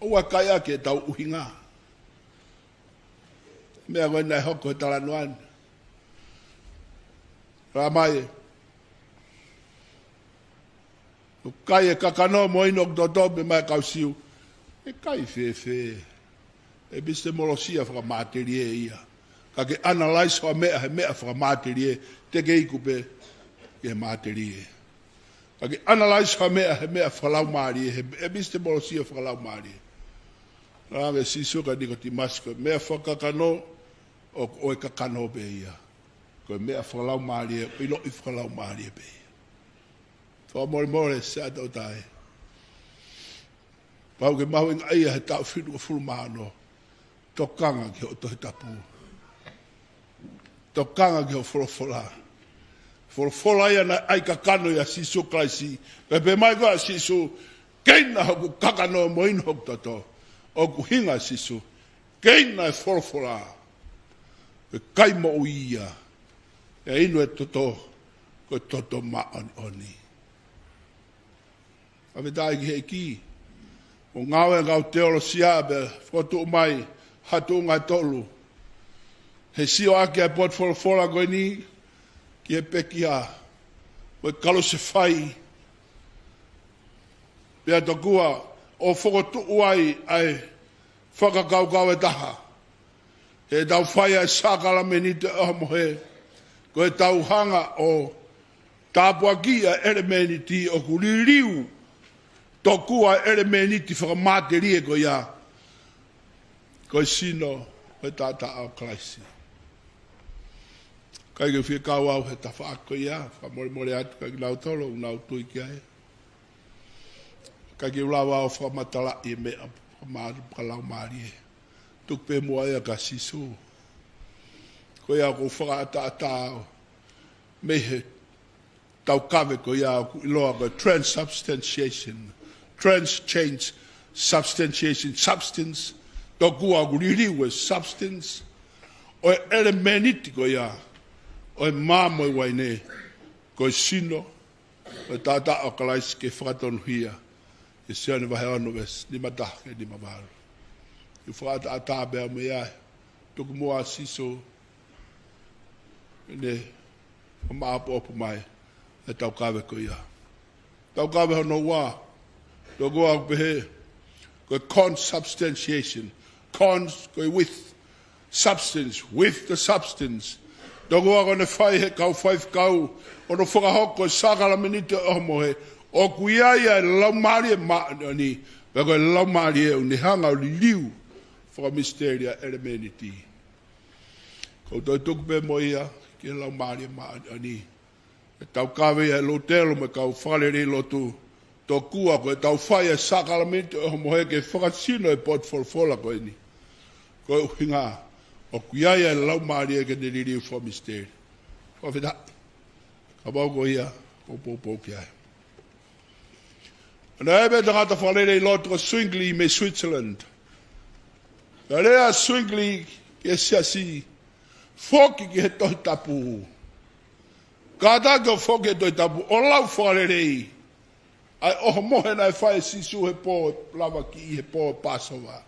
ʻOua ʻe kai ʻaki ʻetau ʻuhinga. Meʻa ko ē naʻe hoko he talanoa ni. Rā mai ē. ʻOku kai e kakano mo inu ʻoku toto, pehē mai e kau Siu. ʻE kai fēfē? ʻEpistemolosia fakamatelie ia. Ka ke analyze ha meʻa he meʻa fakamatelie, te ke iku pē ki he matelie. Ka ke analyze ha meʻa he meʻa fakalaumālie, he ʻepistemolosia fakalaumālie. Naʻe ʻeke ʻe Sīsū kia Nikotīmasi, ko e meʻa fakakakano, ʻoku ʻo e kakano pē ia. Ko e meʻa fakalaumālie, ʻiloʻi fakalaumālie pē ia. Fakamolemole, Seʻatoutai. Pau ke mahuʻinga ia he taʻu fitungofulu mā ono. Tokanga ki hoʻo Tohi Tapu. Tokanga ki hoʻo folofola. Folofola ia naʻe ʻai kakano ʻia Sīsū Kalaisi. Pea pehē mai ko ē ʻa Sīsū, keina hoku kakano mo inu hoku toto. ʻOku ʻuhinga ʻa Sīsū, keina e folofola. Ko e kai moʻui ia. ʻE inu e toto, ko e toto māʻoniʻoni. Fakafetaʻi ki he ʻEiki. ʻO ngāue ʻa e kau teolosia pea fokotuʻu mai ha tuʻunga ʻe tolu. He sio ʻaki ʻa e potu folofola ko eni ki he pekia mo e kalusefai. Pea tokua ʻo fokotuʻu ai ʻa e fakakaukau ʻe taha. He tau fai ʻa e sākalamēniti ʻo e ʻohomohe, ko e tau hanga ʻo tāpuakiʻi ʻa e ʻelemēniti ʻoku liliu, tokua ʻa e ʻelemēniti fakamatelie ko ia, ko e sino, ko e taʻataʻa ʻo Kalaisi. ʻIkai ke u fie kau au he tafaʻaki ko ia, fakamolemole atu kiate kinautolu ʻoku nau tui ki ai. ʻIkai ke u lava au ʻo fakamatalaʻi e meʻa fakamā-, fakalaumālie. Tuku pē muʻa ia kia Sīsū. Ko ia ʻoku ou fakaʻataʻatā au mei he taukave ko ia ʻoku ʻiloa ko e transubstantiation, trans change, substantiation, substance, tokua ʻoku liliu e substance ʻo e ʻelemēniti ko ia ʻo e mā mo e uaine, ko e sino, ko e taʻataʻa ʻo Kalaisi ke fakatonuhia ʻe Sione vahe ono veesi nima taha ki he nima valu. ʻOku ou fakaʻataʻatā pē au mei ai. Tuku muʻa ʻa Sīsū ke ne fakamāʻopoʻopo mai e taukave ko ia. Taukave hono ua, tokua ʻoku pehē, ko e consubstantiation. Cons, ko e with, substance, with the substance. Tokua ko ʻene fai he kau faifekau, ʻo ne fakahoko e sākalamēniti ʻo e ʻohomohe, ʻoku ʻi ai ʻa e Laumālie Māʻoniʻoni, pea ko e Laumālie ʻoku ne hanga ʻo liliu fakamisiteli ʻa e ʻelemēniti. ʻOku ou toe tuku pē mo ia ki he Laumālie Māʻoniʻoni. ʻE taukave ia ʻe Lutelo mo e kau fakalelei lotu, tokua ko e tau fai ʻa e sākalamēniti ʻo e ʻohomohe ke fakasino e potu folofola ko eni. Ko e ʻuhinga, ʻoku ʻi ai ʻa e Laumālie ke ne liliu fakamisiteli. Fakafetaʻi. Kapau ko ia, ʻoku ou poupou ki ai. Naʻe ʻi ai pē tangata fakalelei lotu ko Zwingli mei Switzerland. Naʻe lea ʻa Zwingli ki he siasi, foki ki he Tohi Tapu. Kātaki ʻo foki ki he Tohi Tapu, ʻo lau fakalelei ʻa e ʻohomohe naʻe fai ʻe Sīsū he pō, lava ki he pō Passover.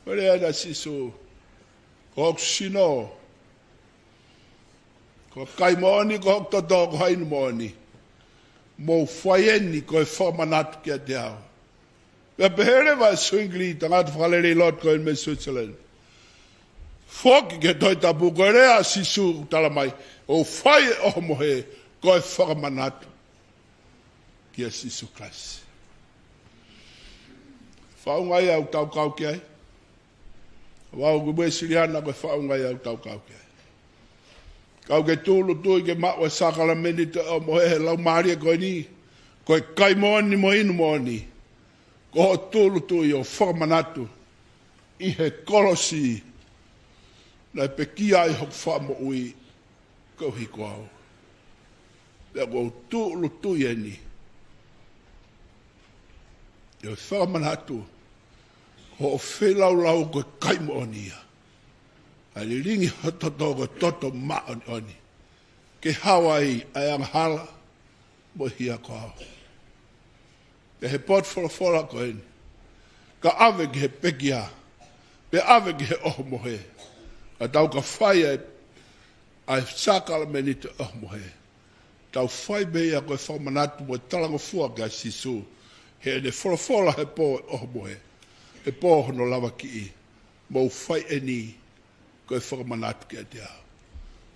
Ko e lea ʻa Sīsū, ko hoku sino, ko e kai moʻoni, ko hoku toto, ko e inu moʻoni. Mou fai eni ko e fakamanatu kiate au. Pea pehē leva ʻe Zwingli, tangata fakalelei lotu ko eni mei Switzerland, foki ki he Tohi Tapu, ko e lea ʻa Sīsū ʻoku tala mai, ʻo fai e ʻohomohe ko e fakamanatu kia Sīsū Kalaisi. Faʻunga ia ʻoku tau kau ki ai. Vau ku Uēsiliana, ko e faʻunga ia ʻoku tau kau ki ai. Kau ke tūʻulutui ke maʻu e sākalamēniti ʻo e ʻohomohe he laumālie ko eni, ko e kai moʻoni mo e inu moʻoni. Ko hoʻo tūʻulutui ʻo fakamanatu ʻi he kolosi naʻe pekia ai hoku fakamoʻui koeʻuhi ko au. Pea ʻoku ou tūʻulutui eni ʻi he fakamanatu ko hoʻo feilaulau ko e kai moʻoni ia. ʻA e lilingi ho toto ko e toto māʻoniʻoni. Ke hao ai ʻa e angahala mo e hia ko au. Pea he potu folofola ko eni, ka ʻave ki he pekia, pea ʻave ki he ʻohomohe, ka tau ka fai ʻa e, ʻa e sākalamēniti ʻohomohe, tau fai pē ia ko e fakamanatu mo e talangofua kia Sīsū, heʻene folofola he pō ʻohomohe, he pō hono lavakiʻi, mou fai eni ko e fakamanatu kiate au.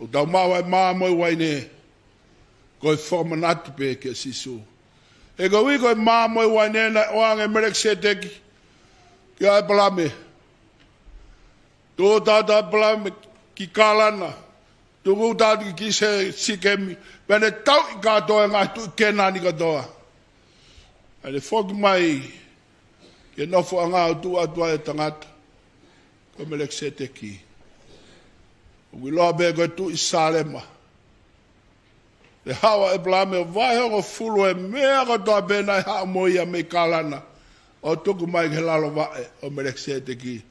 ʻOku tau maʻu ʻa e mā mo e uaine, ko e fakamanatu pē kia Sīsū. He koeʻuhi ko e mā mo e uaine naʻe ʻoange ʻe Melekiseteki kia ʻĒpalahame. Tuʻu atu ʻa ʻĒpalahame ki Kalana, tuʻu atu ki Sē-, Sīkemi, pea ne tauʻi kātoa e ngaahi tuʻi Kēnani kātoa. Pea ne foki mai ki he nofoʻanga ʻo tuʻu atu ai e tangata ko Melekiseteki. ʻOku ʻiloa pē ko e tuʻi Sālema. Pea haʻu ʻa ʻĒpalahame ʻo vahe hongofulu e meʻa kotoa pē naʻe haʻu mo ia mei Kalana, ʻo tuku mai ki he lalo vaʻe ʻo Melekiseteki.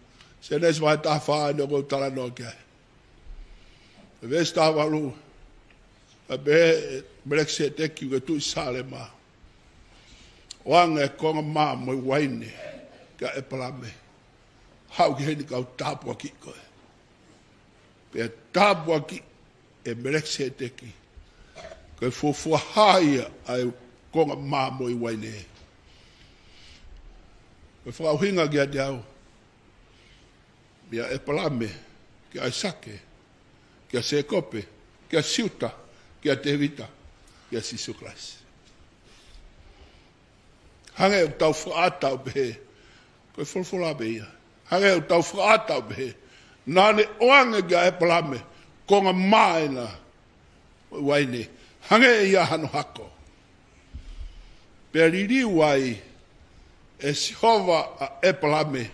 Sēnesi vahe taha fā eni ʻoku ou talanoa ki ai. Veesi taha valu, ʻa pehē ʻe Melekiseteki ko e tuʻi Sālema, ʻoange e konga mā mo e uaine kia ʻĒpalahame. Haʻu ki heni kau tāpuakiʻi koe. Pea tāpuakiʻi ʻe Melekiseteki ko e fuofua hā ia ʻa e konga mā mo e uaine. Ko e fakaʻuhinga kiate au, meia ʻĒpalahame, kia ʻAisake, kia Sēkope, kia Siuta, kia Tēvita, kia Sīsū Kalaisi. Hangē ʻoku tau fakaʻatā ʻo pehē, ko e folofola pē ia. Hangē ʻoku tau fakaʻatā ʻo pehē, naʻa ne ʻoange kia ʻĒpalahame konga mā ena mo e uaine, hangē ia hano hako. Pea liliu ai ʻe Sihova ʻa ʻĒpalahame,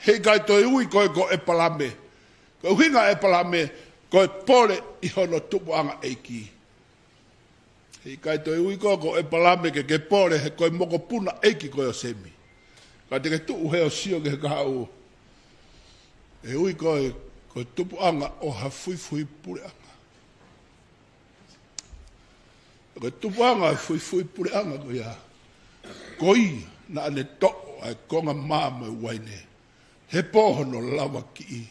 heʻikai toe ui koe ko ʻĒpalahame. Ko e ʻuhinga ʻĒpalahame, ko e pole ʻi hono tupuʻanga ʻeiki. Heʻikai toe ui koe ko ʻĒpalahame ke ke pole he ko e mokopuna ʻeiki koe ʻo Semi. Ka te ke tuʻu hē ʻo sio ki he kahaʻu, ʻe ui koe ko e tupuʻanga ʻo ha fuifui puleʻanga. Ko e tupuʻanga ʻo e fuifui puleʻanga ko ia, ko ia naʻa ne toʻo ʻa e konga mā mo e uaine he pō hono lavakiʻi.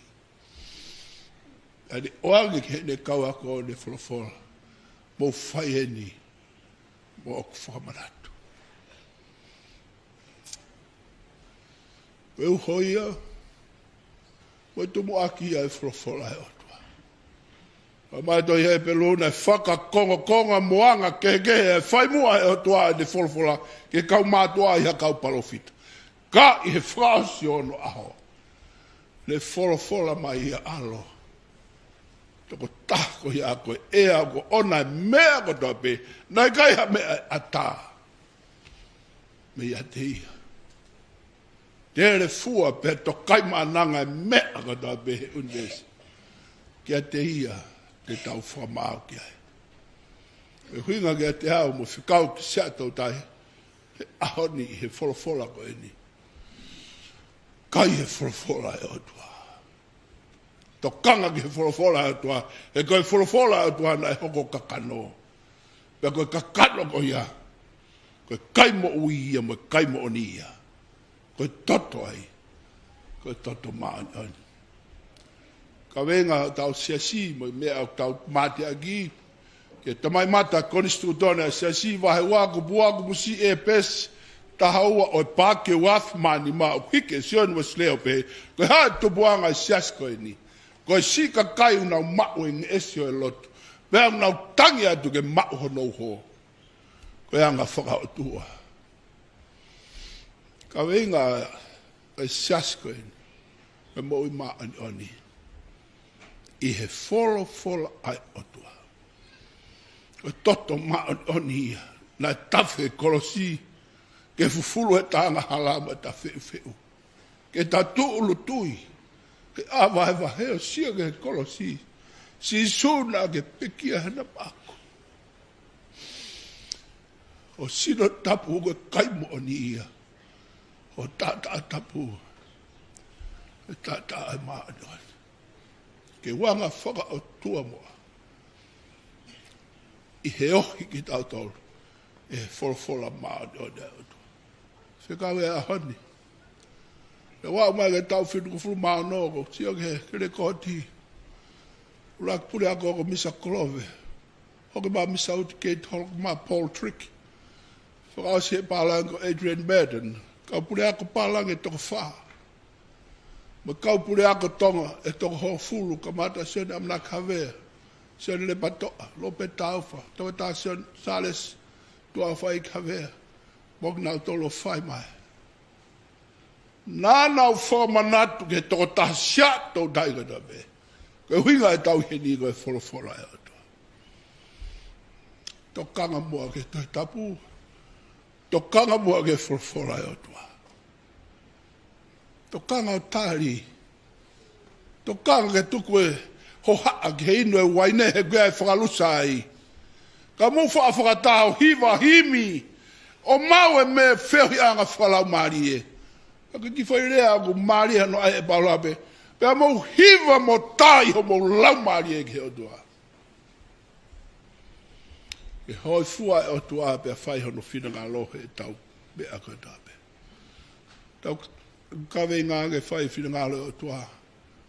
Naʻa ne ʻoange ki heʻene kau ako ʻo ne folofola, mou fai eni mo ʻoku fakamanatu. Ko e uho ia mo e tumuʻaki ia e folofola ʻa e ʻOtua. Pea mai tohi Hepelū, naʻe fakakongokonga mo anga kehekehe ʻa e fai muʻa ʻe he ʻOtua ʻene folofola ki he kau mātuʻa ʻi ha kau palōfita. Ka ʻi he fakaʻosi ʻo onoʻaho, ne folofola mai ʻa e ʻAlo tokotaha ko ia ko e ʻEa ʻoku ʻoʻona e meʻa kotoa pē, naʻe ʻikai ha meʻa ʻe ʻatā meiate ia. Telefua pea tokaimaʻananga e meʻa kotoa pē he ʻunivēsi kiate ia te tau fakamaau ki ai. Ko e ʻuhinga kiate au mo fekau ki Siaʻatoutai he ʻaho ni he folofola ko eni, kai he folofola ʻa e ʻOtua. Tokanga ki he folofola ʻa e ʻOtua, he ko e folofola ʻa e ʻOtua naʻe hoko kakano. Pea ko e kakano ko ia, ko e kai moʻui ia mo e kai moʻoni ia. Ko e toto ai, ko e toto māʻoniʻoni. Kaveinga ʻo ʻetau siasi mo e meʻa ʻoku tau mateaki, ki he Tamai Mata Konisitūtone ʻa e Siasi, vahe ua, kupu ua, kupu C, ʻEpesi taha ua, ʻo e paaki ʻe uaafe mā nima, ʻoku hiki ʻe Sione Uesilē ʻo pehē, ko e hā e tupuʻanga ʻo e siasi ko eni? Ko e siʻi kakai ʻoku nau maʻu e ngeʻesi ʻo e lotu, pea ʻoku nau tangi atu ke maʻu hono uho. Ko e anga fakaʻotua. Kaveinga ʻo e siasi ko eni, ko e moʻui māʻoniʻoni ʻi he folofola ʻa e ʻOtua. ʻo e toto māʻoniʻoni ia naʻe tafe he kolosi, ke fufulu e taʻanga hala mo e taʻefeʻufeʻu, ke ta tūʻulutui, ke ʻā vahevahe ʻo sio ki he kolosi. Sīsū naʻa ke pekia he ʻaho maʻaku. ʻO sino tapu ko e kai moʻoni ia. ʻO taʻataʻa tapu. ʻO taʻataʻa e māʻoniʻoni. Ke u anga fakaʻotua muʻa ʻi he ohi kitautolu ʻe he folofola māʻoniʻoni ʻa e ʻOtua. Fekau e ʻaho ni. Naʻe ʻomai ke tau fitu ko fulu mā ono ko sio ki he, ki he lekooti. ʻUluaki puleako ko Misa Kolove. Hoko mai Misa Uti Kate, hoko mai Paul Trick. Fakaʻosi he pālangi ko Adrian Burton. Kau puleako pālangi ʻe toko fā. Mo e kau puleako Tonga ʻe toko hongofulu, kamata Sione ʻAmanaki Havea, Sione Lepatoʻa, Lopeta Taufa, Taufa Sione Sālesi, Tuʻaʻofaʻeiki Havea, mo kinautolu ʻoku fai mai. Naʻa nau fakamanatu ki he tokotaha Siaʻatoutai kotoa pē. Ko e ʻuhinga ʻetau ʻi heni ko e folofola ʻa e ʻOtua. Tokanga muʻa ki he Tohi Tapu. Tokanga muʻa ki he folofola ʻa e ʻOtua. Tokanga ʻo tali. Tokanga ke tuku e hohaʻa ki he inu e uaine he ʻoku ʻi ai e fakalusa ai. Ka mou faʻa fakataha ʻo hiva himi ʻo maʻu e meʻa feohiʻanga fakalaumālie. Ka ke kiʻi foʻi lea ʻoku mālie hano ʻai ʻe Paula pē. Pea mou hiva mo tā ʻi homou laumālie ki he ʻOtua. Ke hōifua e ʻOtua pea fai hono finangalo heʻetau meʻa kotoa pē. Tau kaveinga ke fai finangalo e ʻOtua.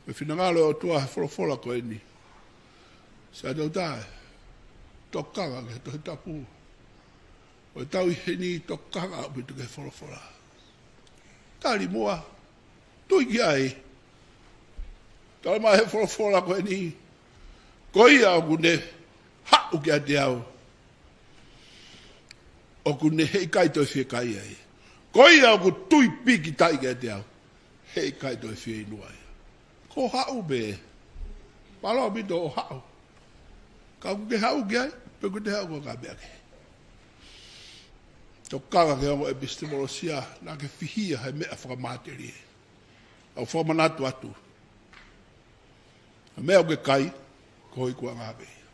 Ko e finangalo e ʻOtua he folofola ko eni. Siaʻatoutai. Tokanga ki he Tohi Tapu. ʻOku tau ʻi heni tokanga ʻaupito ki he folofola. Tali muʻa. Tui ki ai. Tala mai he folofola ko eni. Ko ia ʻoku ne haʻu kiate au, ʻoku ne heʻikai toe fiekaia ia. Ko ia ʻoku tui pīkitai kiate au, heʻikai toe fieinua ia. Ko e haʻu pē. Mālō ʻaupito hoʻo haʻu. Ka ʻoku ke haʻu ki ai, pe ʻoku ke haʻu ko e ka meʻa kehe. Tokanga ki he ongo ʻepisitēmolosia, naʻa ke fihia he meʻa fakamatelie. ʻOku ou fakamanatu atu. Ko e meʻa ʻoku ke kai, ko hoʻo ikuʻanga pē ia.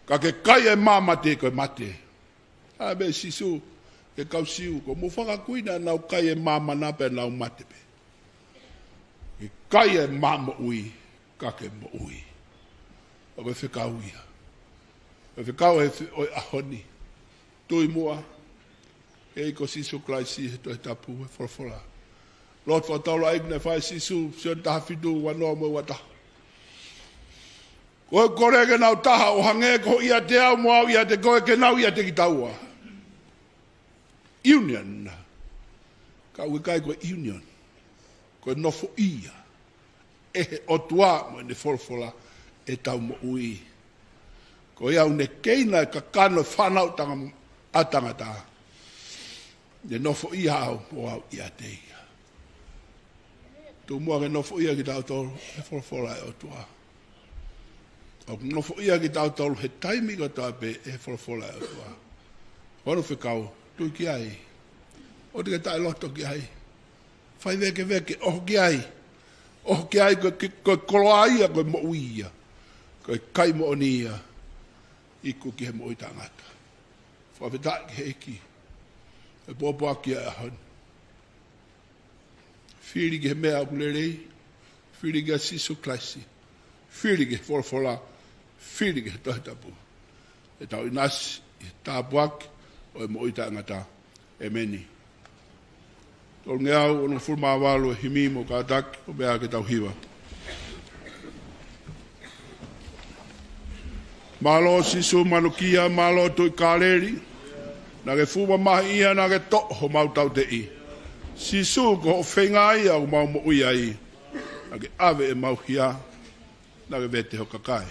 Ka ke kai e mā mate, ko e mate. ʻA e meʻa ʻa Sīsū ki he kau Siu, ko hoʻomou fanga kui naʻa nau kai e mā mana pea nau mate pē. Ke kai e mā moʻui, ka ke moʻui. ʻOku fekau ia. ʻOku fekau e fe-, ʻo e ʻaho ni. Tui muʻa, ʻEiki ko Sīsū Kalaisi he Tohi Tapu he folofola. Lotu fakataulaʻeiki naʻe fai ʻe Sīsū, Sione taha fitu, ua noa mo e ua taha. Ko e kole ke nau taha ʻo hangē ko hoʻo ʻiate au mo au ʻiate koe ke nau ʻiate kitaua. Union. Ka ʻoku ʻikai ko e union. Ko e nofoʻia ʻe he ʻOtua mo ʻene folofola ʻetau moʻui. Ko ia ʻoku ne keina e kakano e fānau tanga-, ʻa tangata. Ne nofoʻia au mo au ʻiate ia. Tuku muʻa ke nofoʻia kitautolu he folofola ʻa e ʻOtua. ʻOku nofoʻia kitautolu he taimi kotoa pē he folofola ʻa e ʻOtua. Ko hono fekau, tui ki ai. ʻOua te ke taʻeloto ki ai. Fai vēkeveke, ʻoho ki ai. ʻOho ki ai ko e, ko e koloa ia, ko e moʻui ia. Ko e kai moʻoni ia. Iku ki he moʻui taʻengata. Fakafetaʻi ki he ʻEiki. ʻE pōpoaki ʻa e ʻaho ni. Fili ki he meʻa ʻoku lelei, fili kia Sīsū Kalaisi, fili ki he folofola, fili ki he Tohi Tapu. ʻEtau ʻinasi ʻi he tāpuaki ʻo e moʻui taʻengata. ʻEmeni. Tolungeau onongofulu mā valu e himi mo kātaki, ʻo meʻa ke tau hiva. Mālō Sīsū manukia, mālō Tuʻi Kāleli. Naʻa ke fuʻu mamahi ia, naʻa ke toʻo homau tauteʻi. Sīsū ko hoʻo feinga ia ʻoku mau moʻui ai. Naʻa ke ʻave ʻemau hia, naʻa ke vete ho kakai.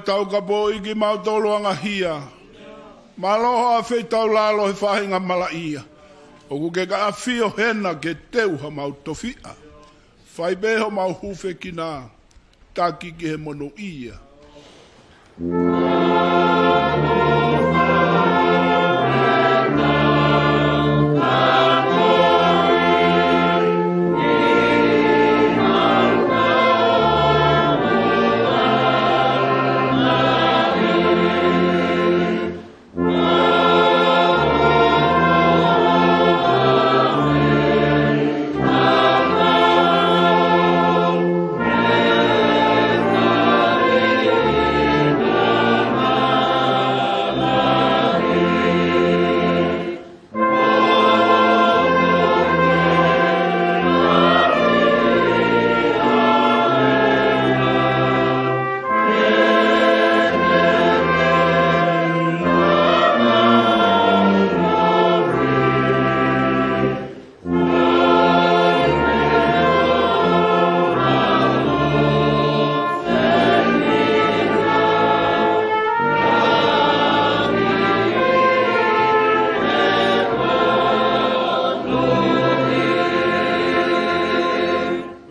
Taukapoʻi kimautolu angahia. Mālō hoʻo ʻafeitaulalo he faʻahinga malaʻia. ʻOku ke ka ʻafio hena ke teu hamau tofiʻa. Fai pē homau hūfekina, taki ki he monūʻia.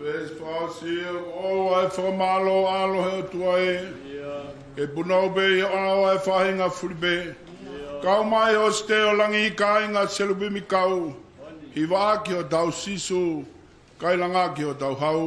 Veesi fāsiʻi: ʻOua ʻe fakamālō ʻa e ʻOtua ē, ke punou pē ʻi ho ʻao ʻa e faʻahinga fulipē. Kau mai ʻo sitē ʻo langi, kāinga selupimi kau, hiva ʻaki hotau Sīsū, kailanga ki hotau hau.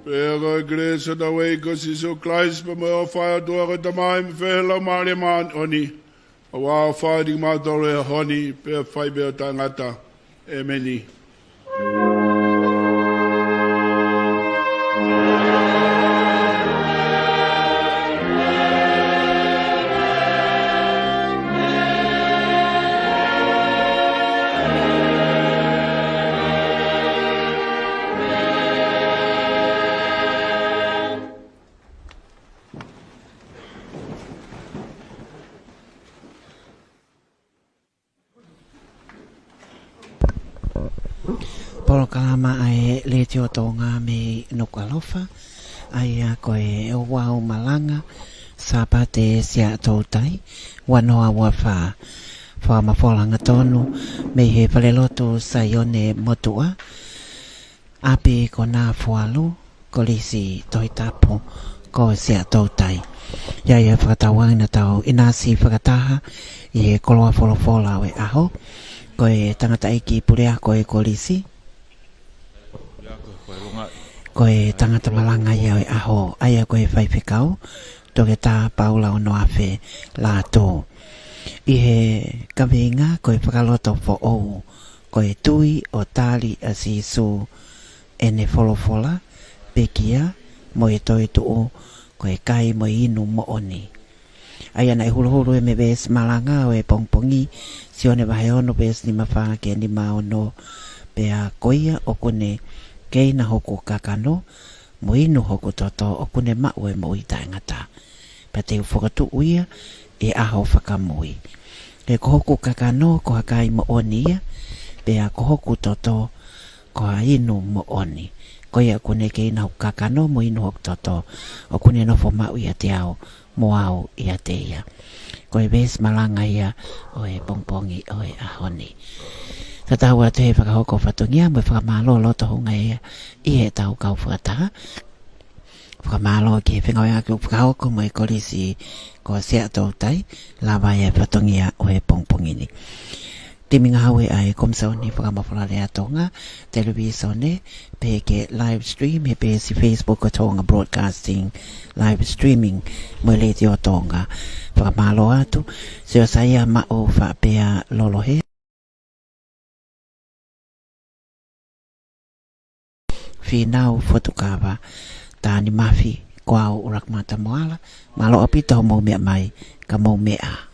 Pea ko e kelesi ʻa hotau ʻEiki ko Sīsū Kalaisi, pea mo e ʻofa ʻa e ʻOtua ko e Tamai, mo e feohi ʻa e Laumālie Māʻoniʻoni, ʻoua ʻe fai kimautolu he ʻaho ni, pea fai pē ʻo taʻengata. ʻEmeni. Polokalama ʻa e Letiō Tonga mei Nukuʻalofa, ʻa ia ko e ouau malanga Sāpate Siaʻatoutai, ua noa ua fā. Fakamafola hangatonu mei he Falelotu Saione Motuʻa, ʻapi ko Nafualu, Kolisi Tohitapu ko Siaʻatoutai. ʻA ia ʻe fakatauange naʻa tau ʻinasi fakataha ʻi he koloa folofola ʻo e ʻaho. Ko e tangataʻeiki puleako ʻo e kolisi, ko e tangata malanga ia ʻo e ʻaho, ʻa ia ko e faifekau, Toketā Paula Onoafe Lātū. ʻI he kaveinga ko e fakalotofoʻou, ko e tui ʻo tali ʻa Sīsū ʻene folofola, pekia, mo e toetuʻu, ko e kai mo e inu moʻoni. ʻA ia naʻe huluhulu ia mei he veesi malanga ʻo e pongipongi, Sione vahe ono veesi nima fā ki he nima ono, pea ko ia ʻoku ne keina hoku kakano, mo inu hoku toto, ʻoku ne maʻu e moʻui taʻengata. Pea te u fokotuʻu ia ʻi he ʻaho fakamui. He ko hoku kakano ko ha kai moʻoni ia, pea ko hoku toto ko ha inu moʻoni. Ko ia ʻoku ne kei nau kakano mo inu hoku toto, ʻoku ne nofo maʻu ʻiate au, mo au ʻiate ia. Ko e veesi malanga ia ʻo e pongipongi ʻo e ʻaho ni. Tatau atu he fakahoko fatongia mo e fakamālō loto hounga ia ʻi heʻetau kau fakataha. Fakamālō ki he fengāueʻaki ʻoku fakahoko mo e kolisi ko Siaʻatoutai, lava e fatongia ʻo e pongipongi ni. Timi ngāue ʻa e Komisoni Fakamafola Lea Tonga, Televīsone, pehē ki he live stream he peesi Facebook ʻo Tonga Broadcasting Live Streaming mo e Letiō Tonga. Fakamālō atu, Siosaia Maʻu Faʻapea Lolohe, Fīnau Fotukava, Tani Mafi, ko au ʻUluaki Mata Moala, mālō ʻaupito hoʻomou meʻa mai, ka mou meʻa